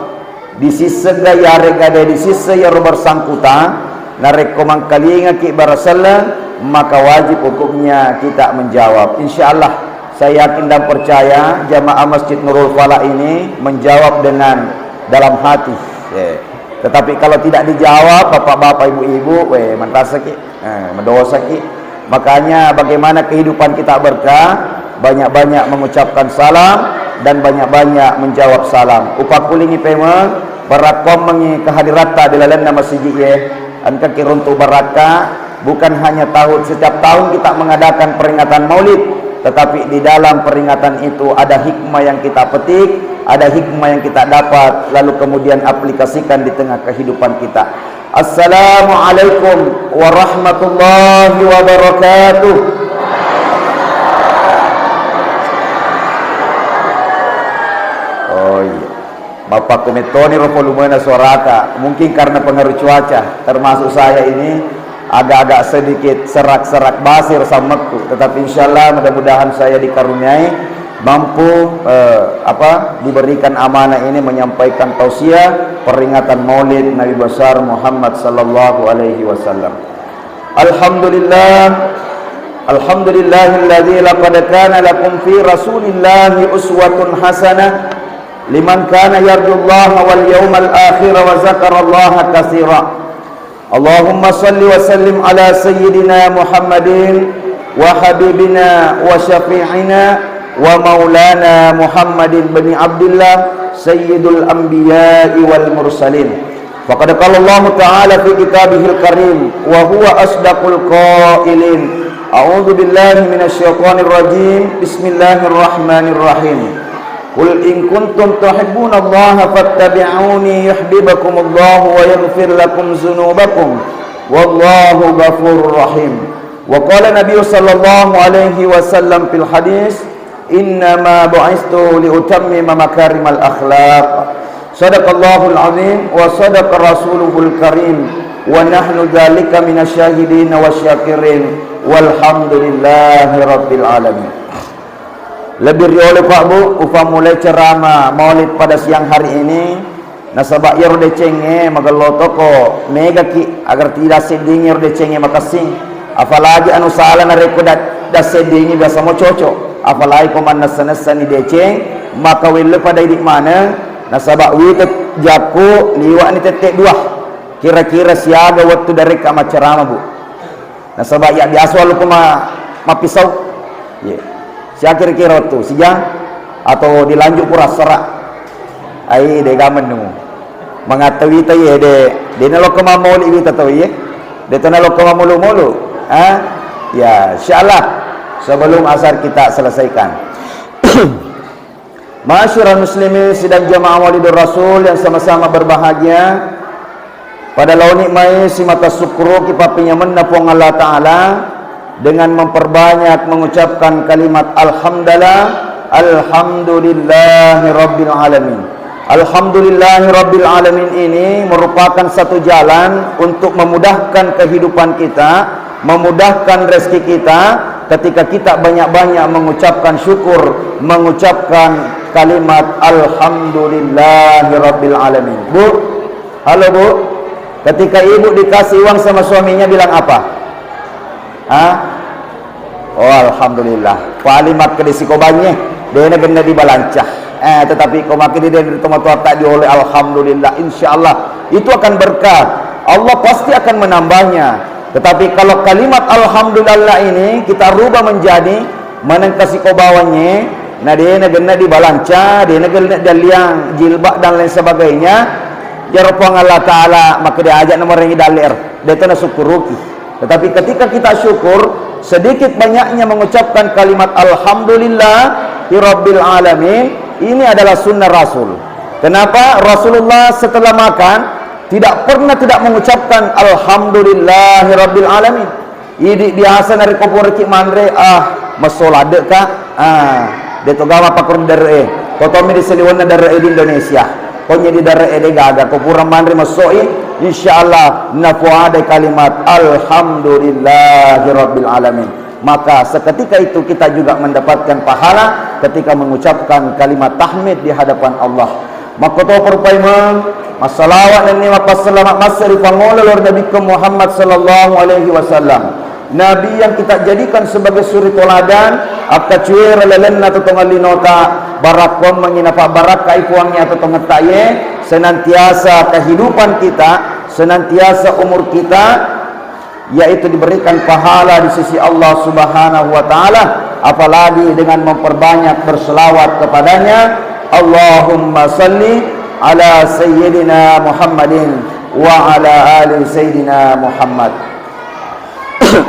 Disissengga iyarega de disisseng iyaro bersangkutan, narekko mangkalingaki bara selleng, maka wajib hukumnya kita menjawab. Insya Allah, saya yakin dan percaya jamaah Masjid Nurul Falah ini menjawab dengan dalam hati. Ya. Tetapi kalau tidak dijawab, bapak-bapak, ibu-ibu, weh, mantasaki. Eh, madosaki. Makanya bagaimana kehidupan kita berkah, banyak-banyak mengucapkan salam dan banyak-banyak menjawab salam. Upakulingi pemeng, barakkommengi kehadiratta di lalenna masiji e. Engkaki runtu barakka, bukan hanya tahun, setiap tahun kita mengadakan peringatan Maulid, tetapi di dalam peringatan itu ada hikmah yang kita petik, ada hikmah yang kita dapat, lalu kemudian aplikasikan di tengah kehidupan kita. Assalamualaikum warahmatullahi wabarakatuh. Oh iya. Bapak kumettoni ro volumena suarata. Mungkin karena pengaruh cuaca, termasuk saya ini agak-agak sedikit serak-serak basir sammekku. Tetapi insya Allah, mudah-mudahan saya dikaruniai mampu, eh, apa, diberikan amanah ini menyampaikan tausiah peringatan Maulid Nabi Besar Muhammad sallallahu alaihi wasallam. Alhamdulillah, alhamdulillahilladzi laqad kana lakum fi Rasulillahi uswatun hasanah liman kana yarjullaha wal yaumal akhir wa zakarallaha katsira. Allahumma salli wa sallim ala sayyidina Muhammadin wa habibina wa syafi'ina wa maulana Muhammadin bin Abdillah, sayyidul anbiya'i wal mursalin. Faqad qala Allahu ta'ala fi kitabihil karim, wa huwa asdaqul qailin. A'udzu billahi minasy syaithanir rajim. Bismillahirrahmanirrahim. Qul in kuntum tuhibbunallaha fattabi'uni yuhibbukumullahu wa yaghfir lakum dzunubakum. Wallahu ghafurur rahim. Wa qala Nabi sallallahu alaihi wasallam fil hadis, "Innama bu'istu li utammima makarimal akhlaq." Sadaqallahul azim wa sadaqa rasuluhul karim wa nahnu dzalika minasy syahidin wasyakirin walhamdulillahi rabbil alamin. Lebih riolo, Pak, Bu, ufammulai ceramah Maulid pada siang hari ini, nasaba iyaro decengnge magello toko megaki agar tidak seddingi iyaro decengnge makessing. Apalagi anu sala narekko da-, dasseddingi biasa mo cocok. Apalagi ko mannessa-nessani deceng, maka wello pada idi maneng, nasaba wita jakku liwa'ni tette dua. Kira-kira siaga wettu darekka maccerama, Bu. Nasaba iya biasa walukku ma-, mappisau. Iya. Sia kira-kira wettu, sijang atau dilanjut pura assara. Ai, de' gamennu. Mangatta wita iye, de', de' nalokko mammoli wita to iye. De' to nalokko mammulu-mulu. Ah, ya, insyaallah sebelum asar kita selesaikan. Ma'asyiral muslimin sidang jamaah Maulidur Rasul yang sama-sama berbahagia. Pada laoni mai simata sukkuruki pappenyamenna Puang Allah Ta'ala dengan memperbanyak mengucapkan kalimat alhamdulillah, alhamdulillahi rabbil alamin. Alhamdulillahi rabbil alamin ini merupakan satu jalan untuk memudahkan kehidupan kita, memudahkan rezeki kita ketika kita banyak-banyak mengucapkan syukur, mengucapkan kalimat alhamdulillahi rabbil alamin. Bu, halo, Bu. Ketika ibu dikasih uang sama suaminya bilang apa? Hah? Oh, alhamdulillah. Paling makkeda sikobanye, de'na genna dibalanca. Eh, tetapi ko makkeda de' tomatoatta dioleh, alhamdulillah. Insyaallah itu akan berkah. Allah pasti akan menambahnya. Tetapi kalau kalimat alhamdulillah ini kita rubah menjadi manengka sikobawanye, na de'na genna dibalanca, de'na genna dialliang jilbab dan lain sebagainya, iyaro Puang Allah Ta'ala makkeda aja' namorengi dalle' ero, de' to nasukkuruki. Tetapi ketika kita syukur, sedikit banyaknya mengucapkan kalimat alhamdulillahirabbil alamin, ini adalah sunnah Rasul. Kenapa Rasulullah setelah makan tidak pernah tidak mengucapkan alhamdulillahirabbil alamin? Idi' biasa narekko puraki manre, ah, messo ladde'ka, ah, de' to gaga pakkoreng dare'e. Ko tommi di saliwenna dare'e di Indonesia. Ko nyeddi dare'e de' gaga, ko pura manre messo'i, insyaallah napoadai kalimat alhamdulillahirabbil alamin. Maka seketika itu kita juga mendapatkan pahala ketika mengucapkan kalimat tahmid di hadapan Allah. Makkotoparo paimeng, massalawa nennia mappassalamat masse ri pangolo loro Nabitta Muhammad sallallahu alaihi wasallam. Nabi yang kita jadikan sebagai suri toladan, akkacuera lalenna totongeng linota, barakkuammengngi napabbarakkai Puangnge totongetta iye, senantiasa kehidupan kita, senantiasa umur kita, yaitu diberikan pahala di sisi Allah Subhanahu wa Ta'ala, apalagi dengan memperbanyak berselawat kepadanya. Allahumma salli ala Sayyidina Muhammadin wa ala ali Sayyidina Muhammad.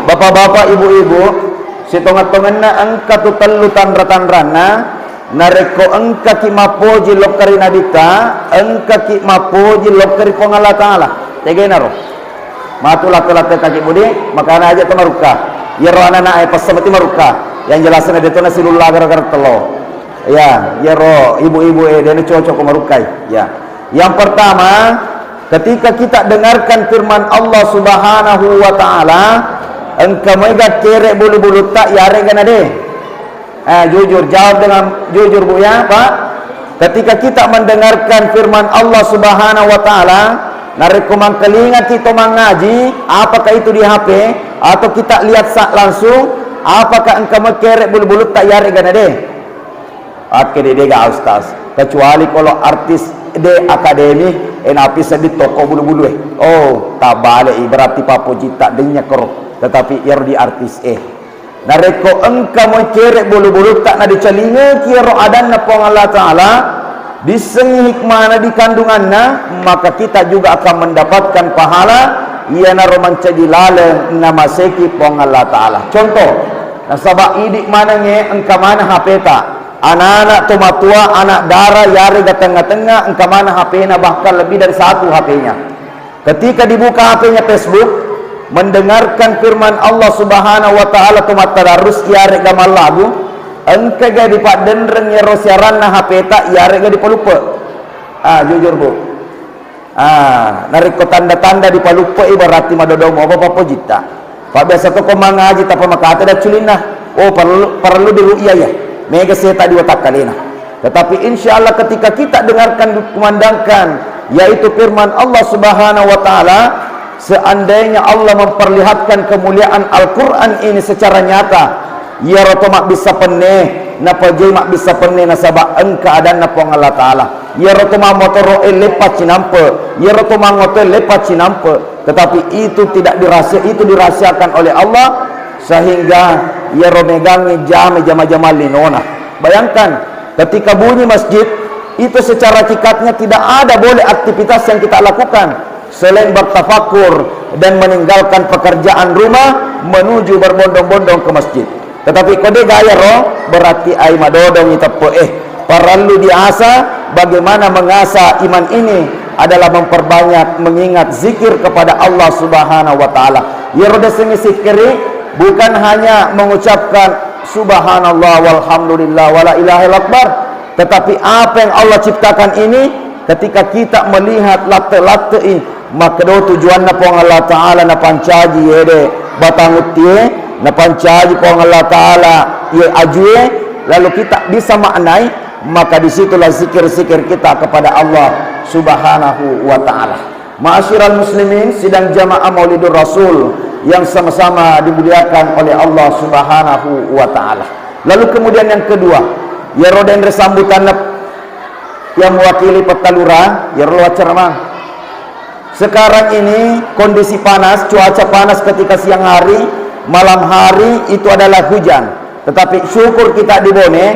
Bapak-bapak, ibu-ibu, sitongeng-tongenna engka tu tellu tanra-tanranna. Narekko engkaki mappoji lokka ri Nabitta, engkaki mappoji lokka ri Puang Allah Ta'ala. Tegainaro. Matu latte-latte kaki budi, makana aja' to marukka. Iyaro anak-anak e passameti marukka. Yang jelasnya de' to nasilulla gara-gara tello. Ya, iyaro ibu-ibu e de' nacocok ko marukkai. Ya. Yang pertama, ketika kita dengarkan firman Allah Subhanahu wa Ta'ala, engka maega kere bulu-bulutta, yarega na de'. Eh, jujur, jawab dengan jujur, Bu, ya, Pak. Ketika kita mendengarkan firman Allah Subhanahu wa Ta'ala, narekko mangkalingaki to mangaji, apakah itu di H P atau kita lihat sa-, langsung, apakah engka maega kere bulu-bulutta yarega na de'? Akkede de' gaga, Ustaz. Kecuali kalau artis de' akademi, eh, napi seddi toko bulu-bulu e. Oh, tabale i, berarti pappojitta de' nyakkoro. Tetapi iyaro di artis e. Narekko engka maega kere bulu-bulutta nadicalingaki iyaro adanna Puang Allah Ta'ala, dissengngi hikmana di kandunganna, maka kita juga akan mendapatkan pahala, iyanaro mancaji laleng namaseki Puang Allah Ta'ala. Contoh, nasaba idi' manengnge engka maneng H P-ta, anak-anak, tomatoa, anak dara, yarega tengnga-tengnga, engka maneng H P-na, bahkan lebih dari satu H P-nya. Ketika dibuka H P-nya Facebook, mendengarkan firman Allah Subhanahu wa Ta'ala, to mattadarrus, iyarega mallagu, engkaga dipaddenreng iyaro siaranna H P-ta, iyarega dipaluppe? Ah, jujur, Bu. Ah, narekko tanda-tanda dipaluppe i, berarti madodo mopa pappojitta. Fa biasa to ko mangaji tappa makata dacculinna. Oh, parellu, parellu diru'yah iya. Maega seta di watakkalena. Tetapi insya Allah ketika kita dengarkan, kumandangkan, yaitu firman Allah Subhanahu wa Ta'ala, seandainya Allah memperlihatkan kemuliaan Al-Quran ini secara nyata, iyaro to mabbissa penne, napajai mabbissa penne nasaba engka adanna Puang Allah Ta'ala. Iyaro to mammotoro e leppa cinampe, iyaro to mangoto e leppa cinampe. Tetapi itu tidak dirahsia-, itu dirahasiakan oleh Allah, sehingga iyaro megangngi jame jama-jama linona. Bayangkan, ketika bunyi masjid, Itu secara hakikatnya tidak ada boleh aktivitas yang kita lakukan selain bertafakur dan meninggalkan pekerjaan rumah menuju berbondong-bondong ke masjid. Tetapi ko de' gaga ro, berarti ai madodong i teppe' e. Parellu diasah. Bagaimana mengasah iman ini adalah memperbanyak mengingat zikir kepada Allah Subhanahu wa Ta'ala. Iyaro diasengnge sikkiri bukan hanya mengucapkan subhanallah walhamdulillah wala ilaha illallah, tetapi apa yang Allah ciptakan ini, ketika kita melihat latte-latte i, makkeda tujuanna Puang Allah Ta'ala napancaji ede batang uttie, napancaji Puang Allah Ta'ala ye ajue, lalu kita bisa maknai, maka disitulah zikir-zikir kita kepada Allah Subhanahu wa Ta'ala. Ma'asyiral muslimin, sidang jamaah Maulidur Rasul yang sama-sama dimuliakan oleh Allah Subhanahu wa Ta'ala. Lalu kemudian yang kedua, iyaro denre sambutanna yang mewakili Petta Lurah, iyaro lo acara mang. Sekarang ini kondisi panas, cuaca panas ketika siang hari, malam hari itu adalah hujan. Tetapi syukur kita di Bone,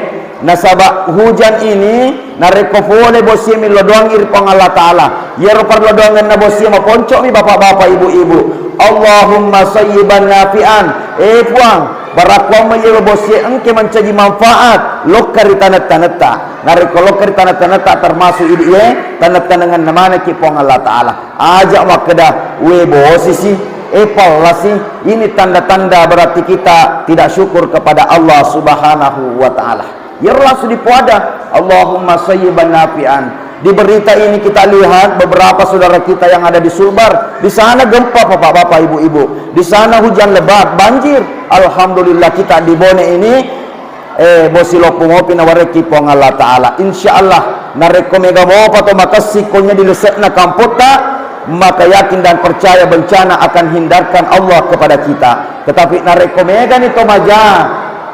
nasaba hujan ini narekko pole bosie millo doangngi ri Puang Allah Ta'ala. Iyaro parello doangenna bosie maponco'mi bapak-bapak, ibu-ibu. Allahumma sayyiban nafi'an. Eh Puang, barakkuamma iyaro bosie engke mancaji manfaat lokka ri tanetta-netta. Narekko lokka ri tanetta-netta termasuk idi e, tanetta-tanengenna manekki Puang Allah Ta'ala. Aja makkeda, "We, bosisi, eh, pallasi." Ini tanda-tanda berarti kita tidak syukur kepada Allah Subhanahu wa Ta'ala. Iyaro langsung dipoada, "Allahumma sayyiban nafi'an." Di berita ini kita lihat beberapa saudara kita yang ada di Sulbar. Di sana gempa, bapak-bapak, ibu-ibu. Di sana hujan lebat, banjir. Alhamdulillah, kita di Bone ini eh, bosi loppo mopi nawarekki Puang Allah Ta'ala. Insya Allah, narekko mega mopa to makessing konnya di lese'na kampotta, maka yakin dan percaya bencana akan hindarkan Allah kepada kita. Tetapi narekko megani to maja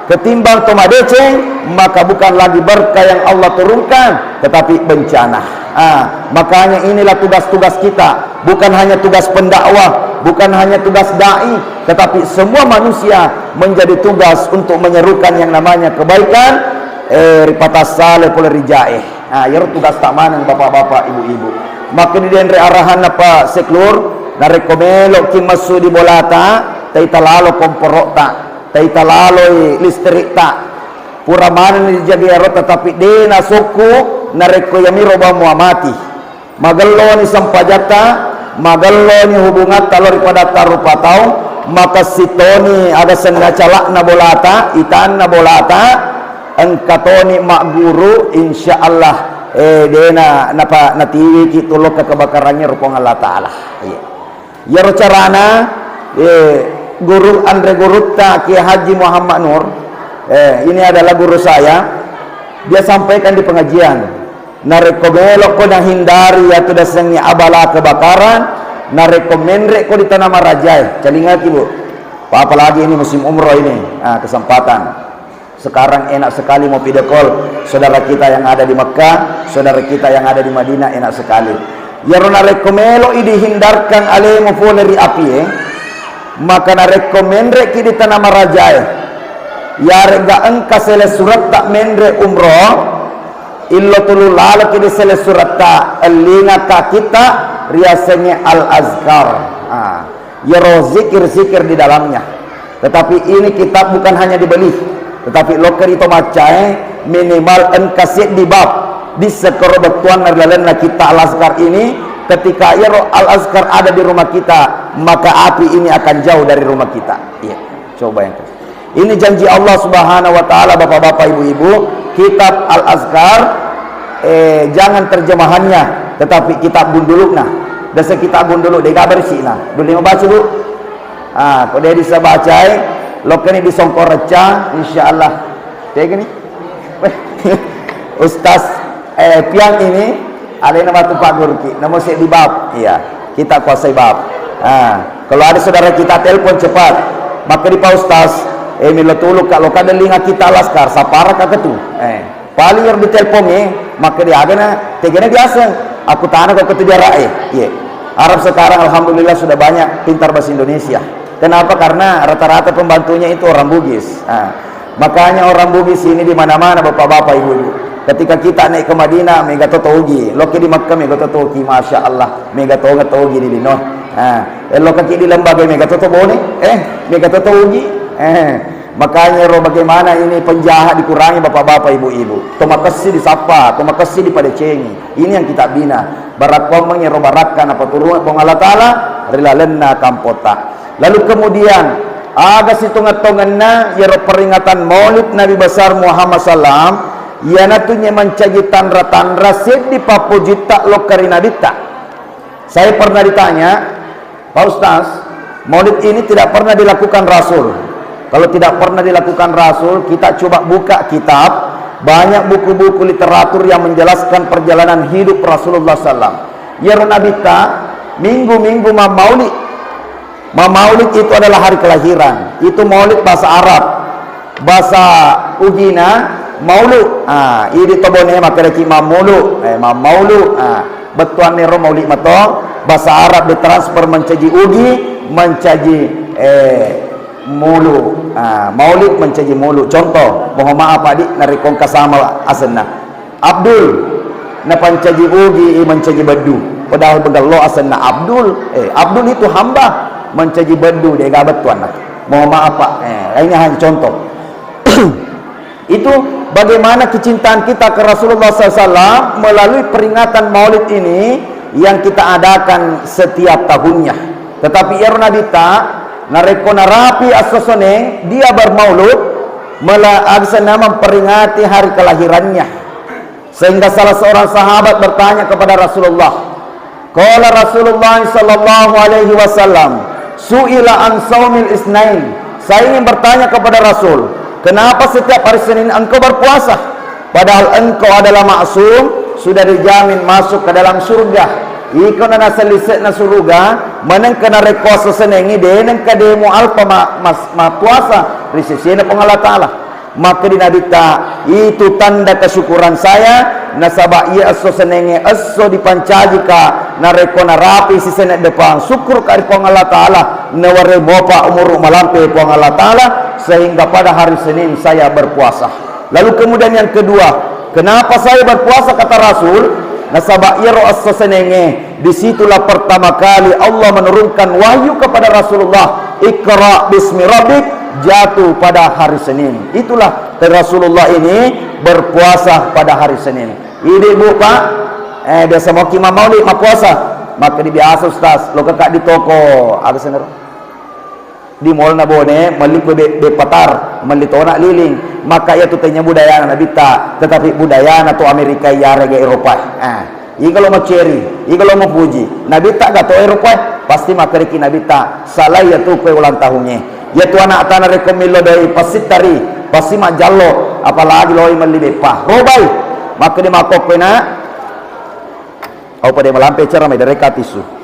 ketimbang to madeceng, maka bukan lagi berkah yang Allah turunkan, tetapi bencana. Ah, makanya inilah tugas-tugas kita. Bukan hanya tugas pendakwah, bukan hanya tugas dai, tetapi semua manusia menjadi tugas untuk menyerukan yang namanya kebaikan, eh, ri patassale pole ri jae. Ah, iyaro tugas ta maneng bapak-bapak, ibu-ibu. Makkeda denre arahanna Pak Seklur, narekko meloki messu di bolata, taita lalo komporo'ta, taita laloi listrikta. Pura manenni dijagaiaro, tetapi de nasokku narekko iyamiro bang mua mati. Magelloni sempajatta, magelloni hubungatta lao ri padatta rupa tau, makessing toni aga senna cala'na bolata, itanna bolata, engka toni magguru, insya Allah, eh, dena napa natiwiki tu lokka kebakarangnge ro Puang Allah Ta'ala. Iya. Iyaro carana, eh, guru anre gurutta Kiai Haji Muhammad Nur, eh, ini adalah guru saya, dia sampaikan di pengajian. Narekko melo'ko nahindari iyatu dasengnge abala kebakaran, narekko menre'ko di Tanah Marajae, calingaki, Bu. Apalagi ini musim umroh ini, ah, kesempatan. Sekarang enak sekali mau video call saudara kita yang ada di Mekah, saudara kita yang ada di Madinah, enak sekali. Iyaro narekko melo'i dihindarkan alemu pole ri apie, maka narekko menre'ki di Tanah Marajae, yaregga engka sele suretta menre umroh, Illo tulu laloki di sele suretta, ellinga kakitta riasengnge Al-Azkar. Ah, iyaro zikir-zikir di dalamnya. Tetapi ini kitab bukan hanya dibeli, tetapi lokka ri to maccae minimal engka seddi bab di sekoro bettuanna ri lalenna kitta Al-Azkar ini. Ketika iyaro Al-Azkar ada di rumah kita, maka api ini akan jauh dari rumah kita. Iya, coba bayangkan. Ini janji Allah Subhanahu wa Ta'ala, bapak-bapak, ibu-ibu, kitab Al-Azkar, eh, jangan terjemahannya, tetapi kitab gundulukna. Dasa kitab gunduluk, dega bersihna. Dulu mau baca, Bu? Ah, kok dia bisa baca, eh? Lokani di Songkoreca, insya Allah. Kayak gini. Ustaz, eh, Piang ini, alena matu Pak Guru ki, namo seddi bab. Iya, kita kuasai bab. Ah, kalau ada saudara kita telepon cepat. Maka di Pak Ustaz, eh, milo tulu kak, lo kada linga kita Laskar, sapara kak ketu. Eh, paling yang ditelepon eh, maka di agana, tegana biasa. Aku tana kok ketu jarak eh. Iya. Arab sekarang alhamdulillah sudah banyak pintar bahasa Indonesia. Kenapa? Karena rata-rata pembantunya itu orang Bugis. Ah, makanya orang Bugis ini di mana-mana, bapak-bapak, ibu-ibu. Ketika kita naik ke Madinah, mega to togi. Loki di Makkah, mega to togi. Masya Allah, mega to togi di lino. Ah, lokaki di lembaga, mega to bone. Eh, mega to togi. Eh, makanya ro bagaimana ini penjahat dikurangi, bapak-bapak, ibu-ibu. To makessi disapa, to makessi dipadecengi. Ini yang kita bina. Barakkomengngi ro barakka napaturung Puang Allah Ta'ala ri lalenna kampota. Lalu kemudian, aga sitongeng-tongenna iyaro peringatan Maulid Nabi Besar Muhammad sallam, iyanatu nye mancaji tanra-tanra seddi pappojitta lokka ri Nabitta. Saya pernah ditanya, "Pak Ustaz, Maulid ini tidak pernah dilakukan Rasul." Kalau tidak pernah dilakukan Rasul, kita coba buka kitab, banyak buku-buku literatur yang menjelaskan perjalanan hidup Rasulullah sallam. Iyaro Nabitta minggu-minggu mammaulid. Mamaulid itu adalah hari kelahiran. Itu maulid bahasa Arab. Bahasa Ugina, maulu. Ah, idi to bone makkedaki mamulu. Eh, mamaulu. Ah, bettuanna ro maulid mato. Bahasa Arab ditransfer mencaji Ugi, mencaji, eh, mulu. Ah, maulid mencaji mulu. Contoh, mohon maaf, Pak, di, narekko engka sama asenna. Abdul, napancaji Ugi, i mancaji Beddu. Padahal begello asenna Abdul. Eh, Abdul itu hamba, mancaji Beddu, dega bettuanna. Mohon maaf, Pak. Eh, ini hanya contoh. Itu bagaimana kecintaan kita ke Rasulullah sallallahu alaihi wasallam melalui peringatan Maulid ini yang kita adakan setiap tahunnya. Tetapi iyaro Nabitta, narekko narapi esso Seneng, dia bermaulud, mela-, asenna memperingati hari kelahirannya. Sehingga salah seorang sahabat bertanya kepada Rasulullah. Qala Rasulullah sallallahu alaihi wasallam, "Su'ila an saumil isnain." Saya ingin bertanya kepada Rasul, "Kenapa setiap hari Senin engkau berpuasa? Padahal engkau adalah maksum, sudah dijamin masuk ke dalam surga." Iko na nasellisekna suruga, manengka narekko esso Senengngi, de nengka de mualpa ma-, mas-, mappuasa ri sesena Puang Allah Ta'ala. Makkedi Nabitta, "Itu tanda kesyukuran saya, nasaba iya esso Senengnge esso dipancajika, narekko narapi sisene depang, syukurka ri Puang Allah Ta'ala, nawarei mopa umuru malampe Puang Allah Ta'ala, sehingga pada hari Senin saya berpuasa." Lalu kemudian yang kedua, kenapa saya berpuasa, kata Rasul? Nasaba iyaro esso Senengnge, disitulah pertama kali Allah menurunkan wahyu kepada Rasulullah, "Iqra bismi rabbik," jatuh pada hari Senin. Itulah Rasulullah ini berpuasa pada hari Senin. Idi, Bu, Pak, eh, biasa moki mammaulid, mappuasa. Makkedi biasa, Ustaz, lokaka di toko, aga senaro? Di mall na bone, melli kue be-, beppa tar, melli tona liling. Maka iya tu tanya budayana Nabitta, tetapi budayana tu Amerika, iyarega Eropa. Ah, iga lo maceri, iga lo mupuji. Nabitta ga to Eropa, pasti makkedaki Nabitta, "Salai iya tu kue ulang tahungnge." Iya tu anakta narekko millo doi, pasti tari, pasti majjallo, apalagi loi melli beppa. Robai, makkedi makkokkoe na, au pada malampe cara mai dereka tisu.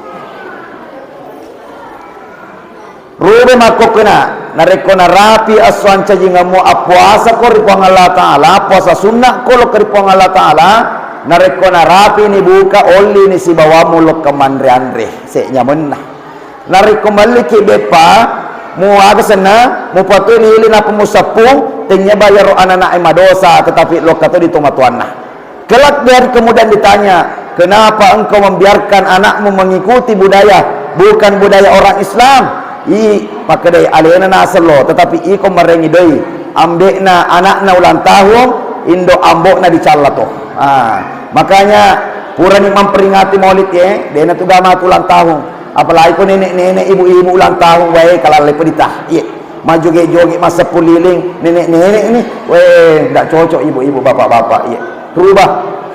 Rube makkokkena, narekko narapi esso ancajingemmu, appuasako ri Puang Allah Ta'ala, puasa sunnako lokka ri Puang Allah Ta'ala, narekko narapini buka, ollini sibawammu lokka manre-anre, senyamenna. Narekko melliki beppa, mu aga senna, mupatui lili nappa museppung, tennyaba iyaro anana'e madosa, tetapi lokka to di tomatoanna. Kelak di hari kemudian ditanya, "Kenapa engkau membiarkan anakmu mengikuti budaya bukan budaya orang Islam?" I, makkedai alena naseng lo, tetapi iko marengi doi. Ambe'na anakna ulang tahun, indo ambo'na dicalla to. Ah, makanya purani memperingati maulid ye, dena tu gama tu ulang tahun. Apalagi ko nenek-nenek, ibu-ibu ulang tahun, wae kalalle pedita. Iye. Majoge-joge masseppu liling, nenek-nenek ini, weh, nggak cocok ibu-ibu, bapak-bapak, iya. Rubah.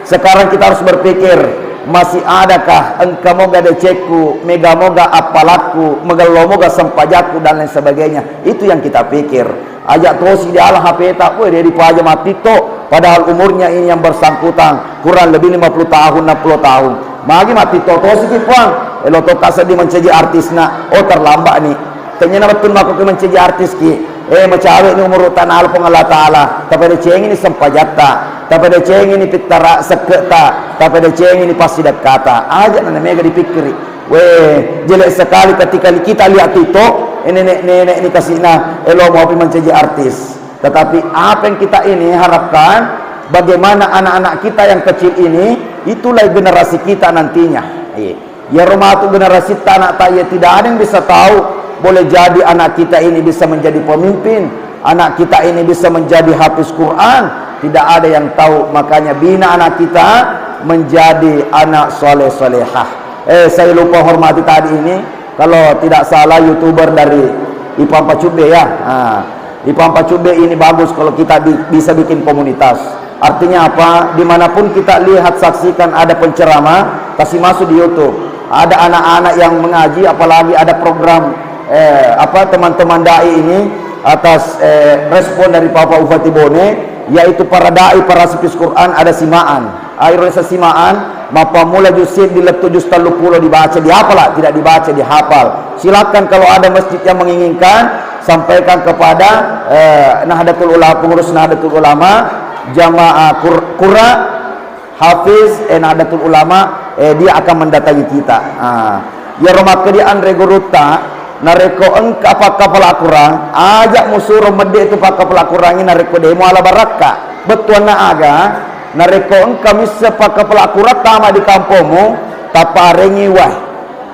Sekarang kita harus berpikir, masih adakah engka moga decekku, mega moga appalakku, megello moga sempajakku, dan lain sebagainya. Itu yang kita pikir. Ajak tosi diala H P ta, weh, dia dipaja mati to. Padahal umurnya ini yang bersangkutan kurang lebih lima puluh tahun, enam puluh tahun. Magi mati to tosi ki, Puang. Elo to kasedi mencaji artisna. Oh, terlambat ni. Tanya na betul mako ke mencaji artis ki. Eh, macawe ni umur ta nalpong Allah Ta'ala. Tapi ada cengi ni sempajatta. Tapi ada cengi ni pittara sekketa. Tapi ada cengi ni pasti dekkata. Aja na mega dipikkiri. Weh, jelek sekali ketika kita lihat TikTok, eh, nenek-nenek ni kasina, elo mau pi mencaji artis. Tetapi apa yang kita ini harapkan, Bagaimana anak-anak kita yang kecil ini, itulah generasi kita nantinya. Iya. Iyaro matu generasi ta anak ta iya, tidak ada yang bisa tahu, boleh jadi anak kita ini bisa menjadi pemimpin, anak kita ini bisa menjadi hafiz Quran, tidak ada yang tahu. Makanya bina anak kita menjadi anak soleh solehah. Eh, saya lupa hormati tadi ini, kalau tidak salah YouTuber dari Ipang Pacubbe ya. Ah, Ipang Pacubbe ini bagus kalau kita bi-, bisa bikin komunitas. Artinya apa? Dimanapun kita lihat, saksikan ada penceramah, kasih masuk di YouTube. Ada anak-anak yang mengaji, apalagi ada program, eh, apa, teman-teman dai ini atas, eh, respon dari Bapak Bupati Bone, yaitu para dai, para hafiz Quran, ada simaan. Airo sesimaan, mappammula juz siddi lettu juz telluppulo dibaca, dihafal, tidak dibaca, dihafal. Silakan kalau ada masjid yang menginginkan, sampaikan kepada, eh, Nahdlatul Ulama, pengurus Nahdlatul Ulama, jamaah Qur-, Qurra, Hafiz, eh, Nahdlatul Ulama, eh, dia akan mendatangi kita. Ah. Iyaro makkedi anre gurutta, narekko engka pakkapala Akurang, aja musuro medde tu pakkapala Akurangnge narekko de muala barakka. Bettuanna aga, narekko engka misseng pakkapala Akurang tama di kampongmu, tapparengi wae.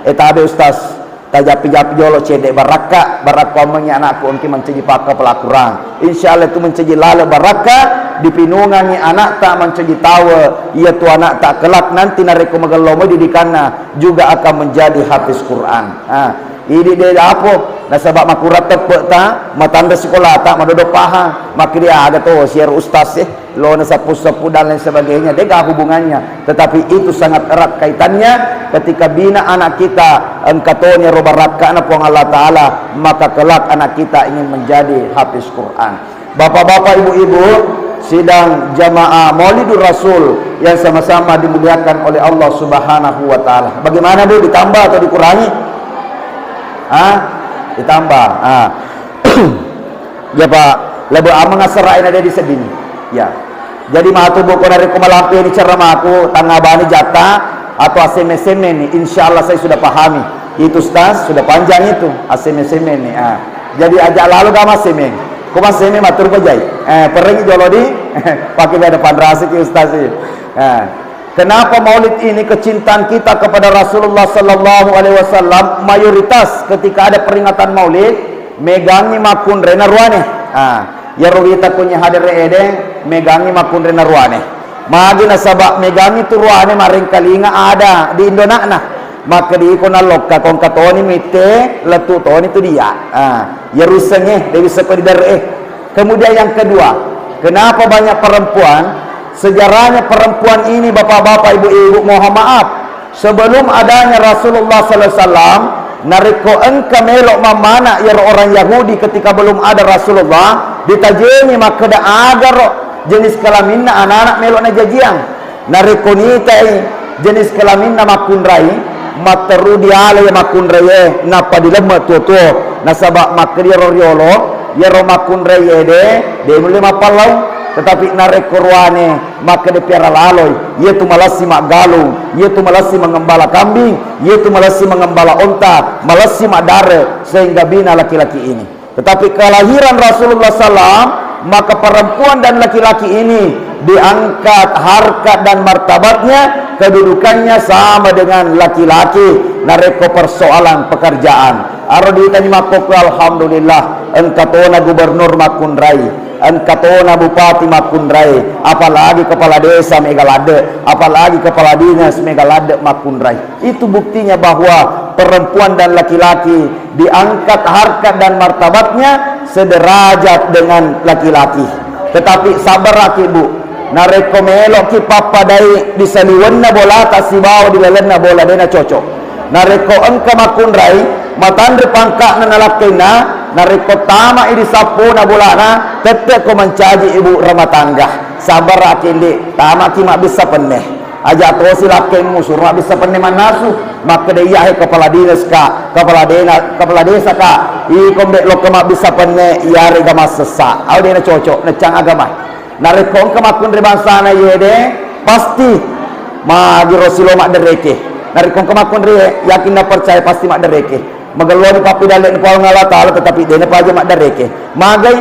Eh, tabe Ustaz, tajappi-jappi jolo cedde barakka, barakkuammengngi anakku engki mancaji pakkapala Akurang. Insya Allah itu mencaji laleng barakka, dipinungangngi anakta mancaji tawa, iya tu anakta kelak nanti narekko magello moi didikanna juga akan menjadi hafiz Quran. Ha, idi de apo, nasaba makurang teppekta, matanre sikolata, madodo pahang, makkedi aga to siero ustaz e, lona sappu-sappu dan lain sebagainya, dega hubungannya. Tetapi itu sangat erat kaitannya ketika bina anak kita, engka toni ro barakkana Puang Allah Ta'ala, maka kelak anak kita ingin menjadi hafiz Quran. Bapak-bapak, ibu-ibu, sidang jamaah Maulidur Rasul yang sama-sama dimuliakan oleh Allah Subhanahu wa Ta'ala. Bagaimana, Bu? Ditambah atau dikurangi? Hah? Ditambah. Ah. Ya, Pak. Lebo ameng asserai na de disedding. Ya. Jadi, matu, Bu, ko narekko malampeni ceramaku, tangabani jatta atau asemme-semme ni, insya Allah saya sudah pahami. Itu, Ustaz, sudah panjang itu, asemme-semme ni. Ah. Jadi, aja lalu gak masemme. Ko masemme matur bajai. Eh, perengi jolo di, pakai ada panrasi ki Ustaz sih. Ah. Kenapa Maulid ini kecintaan kita kepada Rasulullah Sallallahu Alaihi Wasallam? Mayoritas ketika ada peringatan Maulid, megangi makkunraina ruane. Ah, iyaro wita kunyi hadere ede, megangi makkunraina ruane. Magi nasaba megangi tu ruane marengkalinga ada di indona'na. Makkedi ko nallokka ko engka toni mitte, lettu toni tu dia. Ah, iyaro wissengnge, de wisseng ko diderre. Kemudian yang kedua, kenapa banyak perempuan? Sejarahnya perempuan ini, bapak-bapak, ibu-ibu, mohon maaf, sebelum adanya Rasulullah sallallahu alaihi wasallam, narekko engka melo mammana iyaro orang Yahudi ketika belum ada Rasulullah, ditajengi makkeda agaro jenis kelaminna anak-anak melo najajiang. Narekko nitai jenis kelaminna makkunrai, matteru diala iya makkunraie, nappa dilemme tuo-tuo. Nasaba makkeda iyaro riolo, iyaro makkunraie de, de nulle mappallau. Tetapi narekko ruane, makkeda piara laloi, iyatu malessi maggalung, iyatu malessi mangembala kambing, iyatu malessi mangembala onta, malessi maddare, sehingga bina laki-laki ini. Tetapi kelahiran Rasulullah sallam, maka perempuan dan laki-laki ini diangkat harkat dan martabatnya, kedudukannya sama dengan laki-laki. Narekko persoalan pekerjaan, aro ditanya makkokko, alhamdulillah, engka tona gubernur makkunrai, engka tona bupati makkunrai, apalagi kepala desa mega ladde, apalagi kepala dinas mega ladde makkunrai. Itu buktinya bahwa perempuan dan laki-laki diangkat harkat dan martabatnya sederajat dengan laki-laki. Tetapi sabaraki, Bu, narekko meloki pappadai di saliwenna bolata sibawa di lalenna bola, dena cocok. Narekko engka makkunrai, matanre pangka'na nalakkainna, narekko tamai di sappona bolana, tette'ko mancaji ibu rumah tangga. Sabaraki, Ndik, tamaki mabbissa penne. Aja tosi lakkaimmu, suro mabbissa penne mannasu. Makkeda, iya he kepala dinas ka, kepala dena-, kepala desa ka, iko mbe lokka mabbissa penne, iyarega massessa. Au dena cocok, neccang agama. Narekko engka makkunrai bangsana yede, pasti magiro silo maddereke. Narekko engka makkunrai yakin na percaya pasti maddereke. Magelloni pappidalle ni Puang Allah Ta'ala, tetapi dena paja maddereke. Magai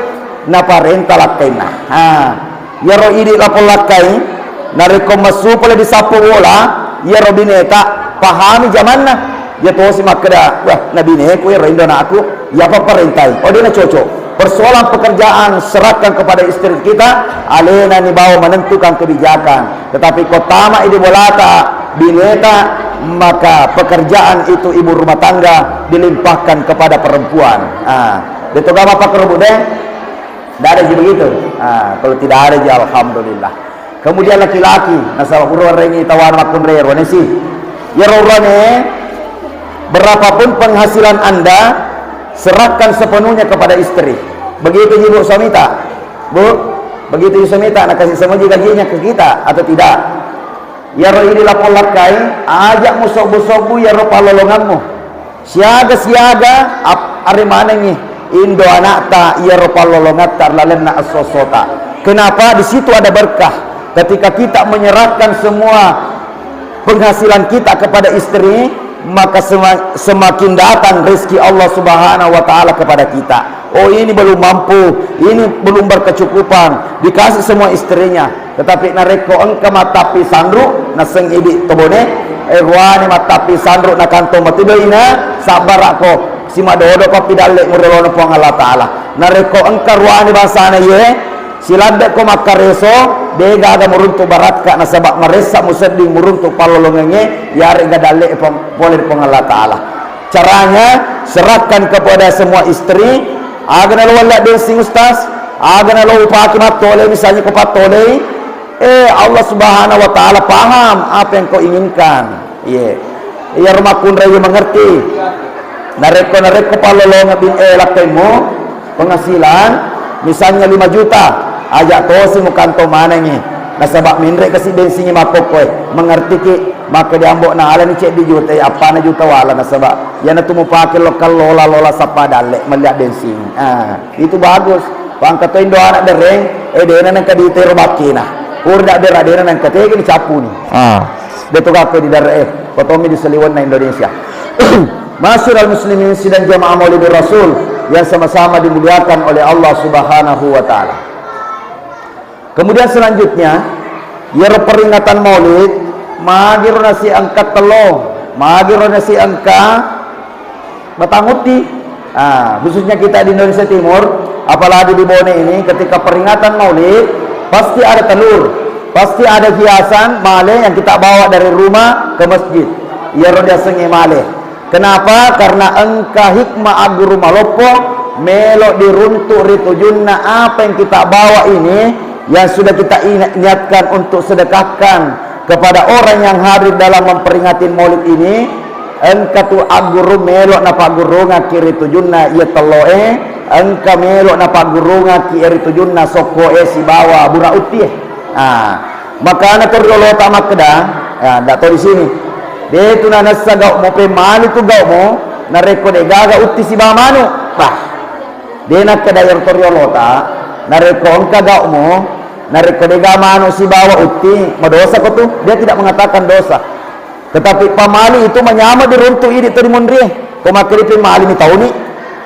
naparenta lakkainna. Ha. Iyaro idi lapong lakkai, narekko messu pole disappo bola, iyaro bineta pahami jamanna. Iya tosi makkeda, "Wah, nabineku iyaro indo anakku, iyapa parentai?" Oh, de' nacocok. Persoalan pekerjaan serahkan kepada istri kita, alena ni bawa menentukan kebijakan. Tetapi ko tama idi bolata, bineta, maka pekerjaan itu ibu rumah tangga dilimpahkan kepada perempuan. Ah, de' to gama pakkerebbu de'? Tidak ada ji begitu. Ah, kalau tidak ada ji, alhamdulillah. Kemudian laki-laki, nasaba pura warengngi tawana makkunrai ruane si. Iyaro ruane, berapapun penghasilan Anda, serahkan sepenuhnya kepada istri. Begitu ji, Bu, suamita. Bu, begitu ji suamita, nakasih semua ji gajinya ke kita atau tidak? Iyaro idi lapong lakkai, aja' musobbu-sobbu iyaro pallolongammu. Siaga-siaga ap-, are manengngi indo anakta iyaro pallolongatta ri lalenna esso-essota. Kenapa? Di situ ada berkah. Ketika kita menyerahkan semua penghasilan kita kepada istri, maka sema-, semakin datang rezeki Allah Subhanahu wa Ta'ala kepada kita. Oh, ini belum mampu, ini belum berkecukupan, dikasih semua istrinya. Tetapi narekko engka mattappi sanru, naseng idi tobone, eh, ruane mattappi sanru nakantong matu doina, sabbara'ko, simadodoko pidalle murolona Puang Allah Ta'ala. Narekko engka ruane bangsana iye, siladde'ko makkareso, degaga muruntu barakka nasaba maressa musedding muruntu pallolongengnge, yarega dalle pong-, pole ri Puang Allah Ta'ala. Caranya, serahkan kepada semua istri, aga nalo walla bensin, Ustaz, aga nalo upake mattole, misalnya ko pattolei, eh, Allah Subhanahu wa Ta'ala paham apa yang kau inginkan. Iya. Iya, rumah kunrai mengerti. Narekko, narekko pallolonga bin, eh, lakkaimu, penghasilan, misalnya lima juta, aja' tosi mukantong manengngi. Nasaba menre' kasi bensingngi makkokkoe, mengerti ki, maka diambo naalani ceddi juta, eh, appana juta wala, nasaba iyanatu mupake lokka lola-lola sappa dalle, melli bensin. Ah, itu bagus. Pangka to indo anak dereng, eh, dena nengka ditero bakkena. Pura dak bera dena nengka tega dicappuni. Ah, betul kakko di daerah, eh, kotomi di saliwenna Indonesia. Masyurul muslimin sidang jamaah Maulid Rasul yang sama-sama dimuliakan oleh Allah Subhanahu wa Ta'ala. Kemudian selanjutnya, iyaro peringatan Maulid, magiro nasi engka tello, magiro nasi engka batang utti. Ah, khususnya kita di Indonesia Timur, apalagi di Bone ini, ketika peringatan Maulid, pasti ada telur, pasti ada hiasan male yang kita bawa dari rumah ke masjid. Iyaro diasengnge male. Kenapa? Karena engka hikmah agguru maloppo, melo diruntuk ri tujunna apa yang kita bawa ini, yang sudah kita ina-, niatkan untuk sedekahkan kepada orang yang hadir dalam memperingati Maulid ini, engka tu agguru melo napaggurungakki ri tujunna iya telloe, engka melo napaggurungakki ri tujunna sokkoe sibawa bura uttie. Ah, makana to riolota makkeda, ya, ndak to di sini. De tu nanessa gau'mu, pemmali tu gau'mu, narekko de gaga utti sibawa manu. Bah, de nakkeda iyaro to riolota, narekko engka gau'mu, narekko de gaga manu sibawa utti, madosa ko tu? Dia tidak mengatakan dosa. Tetapi pamali itu manyameng diruntuk idi to di munrie. Ko makkeda pemmali mi tauni.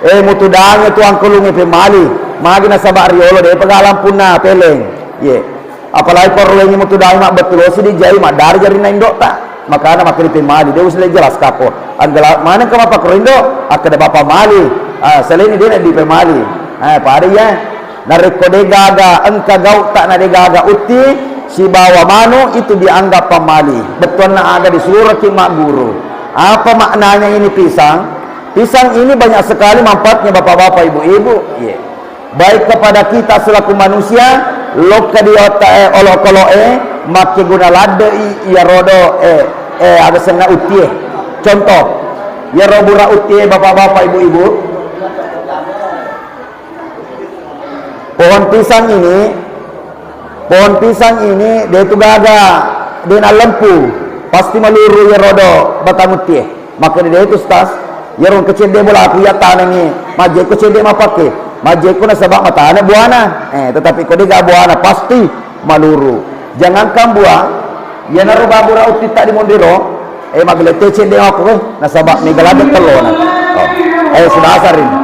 Eh, mutudangi tu angkulungnge pemmali. Magi nasaba riolo depa gaga lampunna peleng. Ye. Apalagi ko ruwengi mutudangi mabbettulosi dijai maddari jarinna indo'ta. Makana makkeda pemmali, de usle jelas kako. Anggala maneng ka mapakkoro indo, akkeda bapa mali. Ah, selain de na di pemmali. Ah, pada iya. Narekko de gaga engka gau'ta na de gaga utti sibawa manu, itu dianggap pamali. Bettuanna aga disuraki magguru. Apa maknanya ini pisang? Pisang ini banyak sekali manfaatnya, bapak-bapak, ibu-ibu. Iya. Baik kepada kita selaku manusia, lokka di otak, eh, olokolo'e, makkeguna ladde'i, iya rodo, eh, eh, aga senna uttie. Contoh, iya ro bura uttie, bapak-bapak, ibu-ibu. Pohon pisang ini, pohon pisang ini, de tu gaga, de nallempu, pasti maluru iya rodo batang uttie. Makkeda de tu, Ustaz, iyaro engka cedde bolaku iya tanengngi, majjekko cedde mapakke, majjekko nasaba matane buana. Eh, tetapi ko de gaga buana, pasti maluru. Jangankan buah, iyanaro babura uttitta di monriro, eh, magelette cedde makko, eh, nasaba mega ladde tellona. Oh. Eh, sudah asar ini.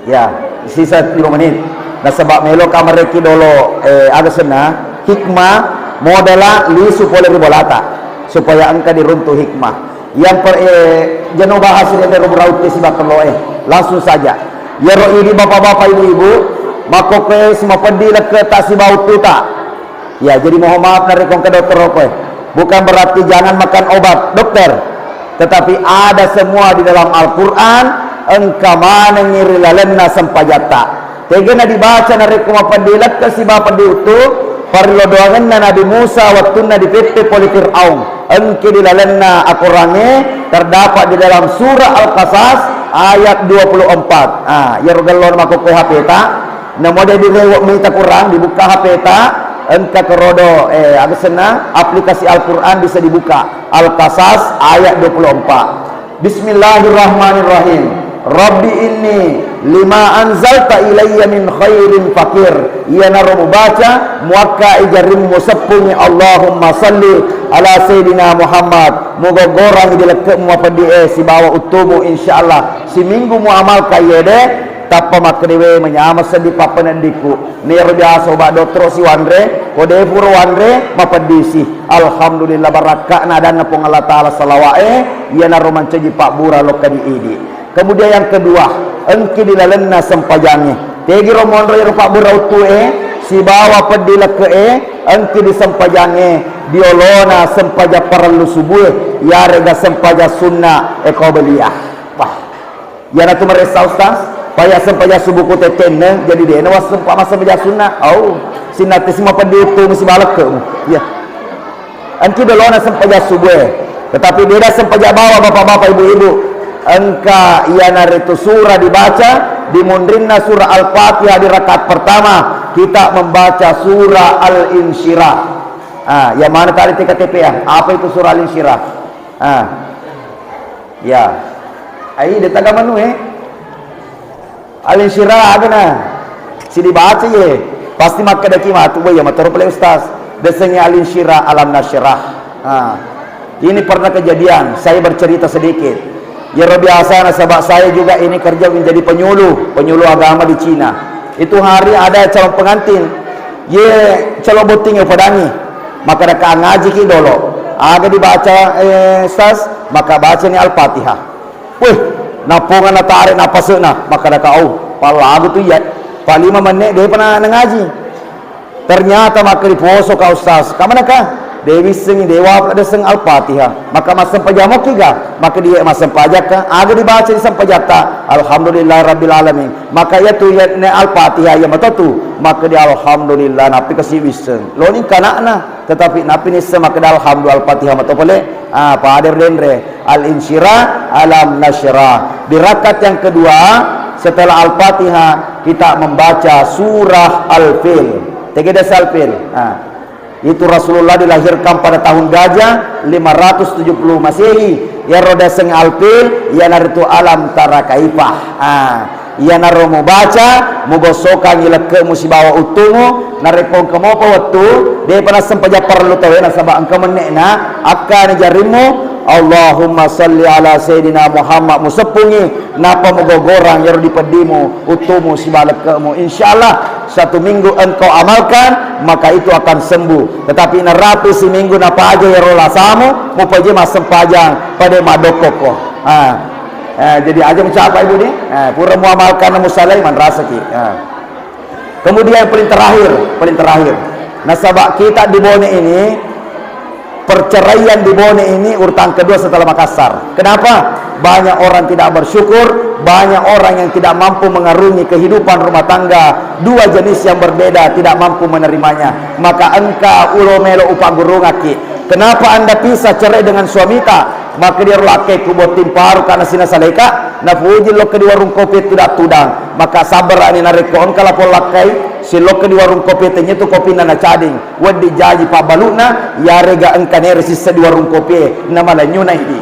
Ya, sisa lima menit. Nasaba melo ka mareki dolo, eh, aga senna, hikmah, modala lisu pole ri bolata, supaya engka diruntu hikmah. Yang per-, eh, jeno bahas ini ero berauti sibawa kello, eh. Langsung saja. Yero idi bapak-bapak, ibu-ibu, makkokkoe simapeddi lekke ta sibawa uttuta. Ya, jadi mohon maaf narekko engka dokter rokok, eh. Bukan berarti jangan makan obat, dokter. Tetapi ada semua di dalam Al-Quran, engka manengi ri lalenna sempajatta. Tegana dibaca narekko mapeddi lekke sibawa peddi uttu, parello doangenna Nabi Musa wettunna dipeppe pole Fir'aun. Engki di lalenna Al-Qurangnge, terdapat di dalam surah Al-Qasas ayat dua puluh empat. Ah, yero gellona makkokkoe H P ta. Namo de direwe mita Quran, dibuka H P ta, engka kerodo, eh, aga senna, aplikasi Al-Quran bisa dibuka. Al-Qasas ayat dua puluh empat. Bismillahirrahmanirrahim. Rabbi inni lima anzalta ilayya min khairin fakir. Iyanaro mubaca, muakka ijarimmu seppungi Allahumma salli ala Sayyidina Muhammad. Mugoggorangi di lekke'mu mapeddi e sibawa uttumu, insyaallah. Siminggu muamalka iyede, tappa makkedewe manyameng seddi pappeneddikku. Nero biasa obat dottoro siwanre, ko de pura wanre, mapeddisi. Alhamdulillah, barakka'na adanna Puang Allah Ta'ala salawa'e, iyanaro mancaji pabbura lokka di idi. Kemudian yang kedua, engki di lalenna sempajangnge. Tegiro monro ero pabbura uttue, sibawa peddi lekke'e, engki di sempajangnge, di olona sempajang parellu subue, yarega sempajang sunna e qabliyah. Wah. Iyanatu maressa, Ustaz, paya sempajang subuhku tettenne, jadi dena wassempa massempajang sunna. Au, sinnatesi mapeddi uttu mesi balekkemu. Iya. Engki dolona sempajang subuh e. Tetapi beda sempajang bawang, Bapak-bapak, Ibu-ibu. Engka iyanaritu surah dibaca di munrinna surah Al-Fatihah di rakaat pertama, kita membaca surah Al-Insyirah. Ah, yang mana tadi T K T P ya? Apa itu surah Al-Insyirah? Ah. Ya. Ai, de taga manu, eh. Al-Insyirah aga na. Sidibaca ye. Pasti makkedaki matu, "Wah, iya matoro pale Ustaz." Desengnge Al-Insyirah, Alam Nasyrah. Ah. Ini pernah kejadian, saya bercerita sedikit. Yero biasa nasaba saya juga ini kerja menjadi penyuluh, penyuluh agama di Cina. Itu hari ada calon pengantin. Ye calon botting upadangi. Maka deka ngajiki dolo. Aga dibaca, eh, Ustaz? Maka bacani Al-Fatihah. Weh, napponga natare napasena, makkadaka, "Au, pallagu tu iya." Palima menne depa na, nangaji. Ternyata makkedi, "Poso ka Ustaz." "Kamanaka?" "De wissengi, de wapla deseng Al-Fatihah." "Maka massempajang mokkiga?" Makkedi, "Iya massempajakka." Aga dibaca di sempajatta? "Alhamdulillah Rabbil Alamin." Maka iya tu iya ne Al-Fatihah iya matotu. Makkedi, "Alhamdulillah, nappi kasi wisseng." Loni kanakna. Tetapi nappi nisseng makkeda alhamdulillah, Al-Fatihah mato pole. Ah, pada denre. Al-Insyirah, Alam Nasyrah. Di rakaat yang kedua, setelah Al-Fatihah, kita membaca surah Al-Fil. Tegede Al-Fil. Ah. Itu Rasulullah dilahirkan pada tahun gajah lima ratus tujuh puluh Masehi. Iyaro diaseng Al-Fil, iyanaritu Alam Tara Kaifah. Ah. Iyanaro mubaca, mugosokangngi lekke'mu sibawa uttumu, narekko engka mopa wettu, depa nassempajang parellu tauwe nasaba engka menne'na, akkani jarimmu, "Allahumma salli ala Sayyidina Muhammad," museppungi, nappa mugogorang iyaro dipeddimu, uttumu sibawa lekke'mu. Insyaallah, satu minggu engkau amalkan, maka itu akan sembuh. Tetapi narapi siminggu napaja iyaro lasamu, mupaja massempajang, pada madokkokko. Ah. Eh, jadi aja mucapa ibu ni, eh, pura muamalkan musalai manrasaki. Eh. Kemudian yang paling terakhir, paling terakhir. Nasaba kita di Bone ini, perceraian di Bone ini urutan kedua setelah Makassar. Kenapa? Banyak orang tidak bersyukur, banyak orang yang tidak mampu mengarungi kehidupan rumah tangga, dua jenis yang berbeda tidak mampu menerimanya. Maka engka ulo melo upagurungaki. Kenapa Anda pisah cerai dengan suamita? Makkedi ero lakkai, ku botting paru kana sina saleka, napuji lokka di warung kopi tudang-tudang. Maka sabbarani narekko engka lapong lakkai, silokka di warung kopi tenyetu kopinna nacading, weddi jaji pabbalukna, yarega engka nere sissa di warung kopi, na malenyu na idi.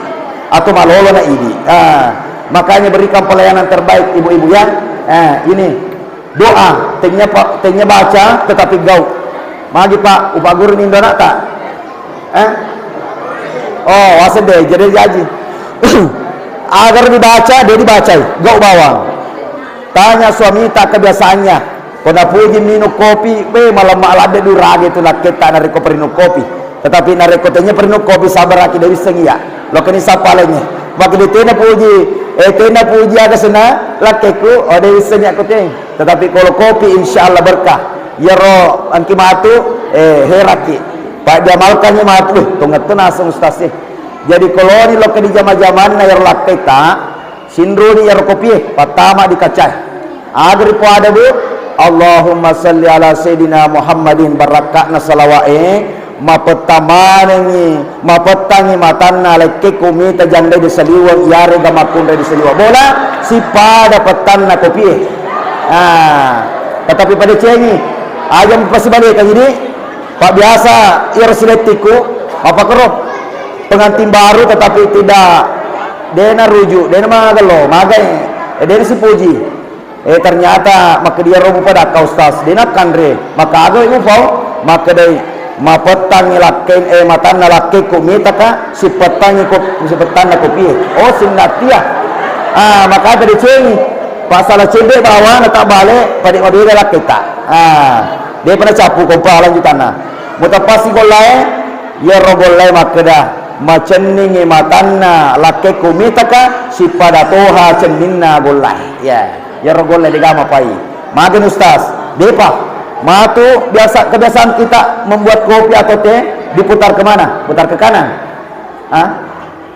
Atau malolo na idi. Ah, makanya berikan pelayanan terbaik ibu-ibu ya. Ah, ini. Doa, tennia pa-, tennia baca, tetapi gau. Magi, Pak, upaguruni Indo anakta? Eh? Oh, waseng de, jadi jaji. Agar dibaca, dia dibacai. Gau bawang. Tanya suamita kebiasaannya. Ko napuji minung kopi, be, malemma ladde durage tu lakketta narekko perinung kopi. Tetapi narekko tenya perinung kopi, sabaraki, de wissengi ya. Lokeni sappalengnge. Makkeda tena puji, eh, tena puji aga sena lakkekku, oh, de wissengi aku teng. Tetapi kalau kopi, insya Allah berkah. Yero engki matu, eh, heraki. Pak diamalkannya matu, eh, tongettu naseng ustaz sih. Jadi koloni lokke di jama-jamanna yero lakketta, sinruni iyaro kopie, pattama di kacae. Aga ripoada, Bu? Allahumma salli ala Sayyidina Muhammadin, barakka'na salawa'e, mapetta manengngi, mapettangngi matanna lakkekku mita jandai di saliweng, iyarega makkunrai di saliweng bola, sipada pettanna kopie. Ah, tetapi pada cengi, aja mupasibalekang ini, Pak biasa iyaro silettikku, apa kero? Pengantin baru tetapi tidak, dena rujuk, dena magello, magai, eh, dena sipuji. Eh, ternyata makkeda iyaro mupadakka ustaz, dena kanre, maka aga ufau, makkedai mapettangngi lakken, eh, matanna lakkekku mitaka, sipettangngi ko, sipettanna kopie. Oh, sinnattia. Ah, maka ada decengi. Pasala cedde bawana tak bale, pada mabeda lakketta. Ah, depa nacappu kompa lanjutanna. Mutapassi gollae, Iyaro gollae makkeda, macenningngi matanna lakkekku mitaka, sipada toha cenninna gollae. Ya, iyaro gollae dega mapai. Mageni ustaz, depa. Matu biasa, kebiasaan kita membuat kopi atau teh diputar ke mana? Putar ke kanan. Ah?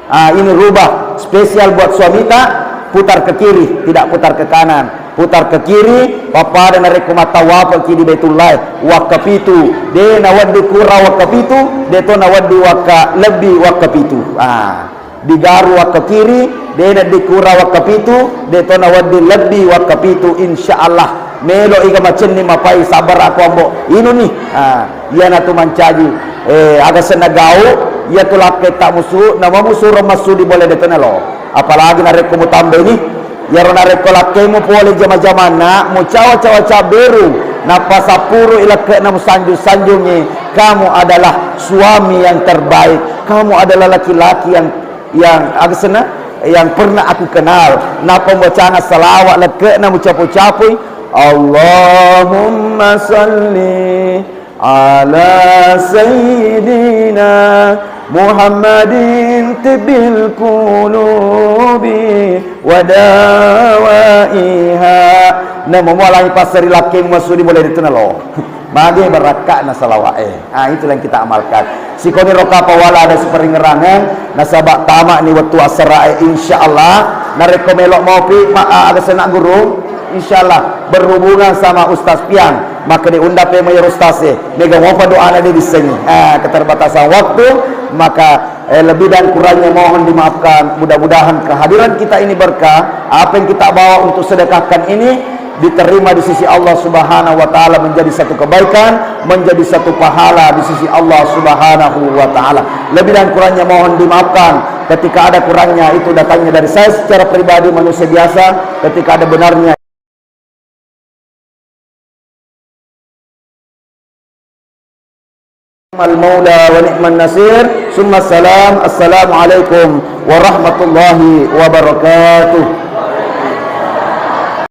Ah, ini rubah spesial buat suamita, putar ke kiri, tidak putar ke kanan. Putar ke kiri, pappada narekko mattawafaki di Baitullah, wakkapitu, de nawedding kurang wakkapitu, de to nawedding wakka lebbi wakkapitu. Ah, digaru wakka kiri, de nawedding kurang wakkapitu, de to nawedding lebbi wakkapitu, insya Allah. Melo iga macenni mapai sabar aku ambo. Inuni. Ah, iyanatu mancaji, eh, aga senna gau, iyatu lakketta musu, nama musuro masudi bola de to nelo. Apalagi narekko mutambai ni, iyaro narekko lakkemu pole jama-jamanna, mucawa-cawa cabberu, nappa sappuru ilekke'na musanjung-sanjungi, kamu adalah suami yang terbaik, kamu adalah laki-laki yang, yang aga senna, yang pernah aku kenal. Nappa mucana salawat lekke'na mucapu-capui, Allahumma salli ala Sayyidina Muhammadin tibbil qulubi wa dawaiha. Namo mualangi passari lakkemu masudi mulai ritu nalo. Mage barakka'na salawa'e. Ah, itulah yang kita amalkan. Sikoni rokapa wala ada siparingerangeng, nasaba tama'ni wettu asara'e, insya Allah. Narekko melo mopi, ma-, a-, aga sena guru, insya Allah berhubungan sama Ustaz Pian. Maka diundang pe mai Ustaz e. Mega mopa doana de dissengi. Ah, keterbatasan waktu, maka, eh, lebih dan kurangnya mohon dimaafkan. Mudah-mudahan kehadiran kita ini berkah. Apa yang kita bawa untuk sedekahkan ini diterima di sisi Allah Subhanahu wa Ta'ala, menjadi satu kebaikan, menjadi satu pahala di sisi Allah Subhanahu wa Ta'ala. Lebih dan kurangnya mohon dimaafkan. Ketika ada kurangnya, itu datangnya dari saya secara pribadi, manusia biasa. Ketika ada benarnya, Ni'mal maula wa ni'man nasir. Summa salam. Assalamualaikum warahmatullahi wabarakatuh.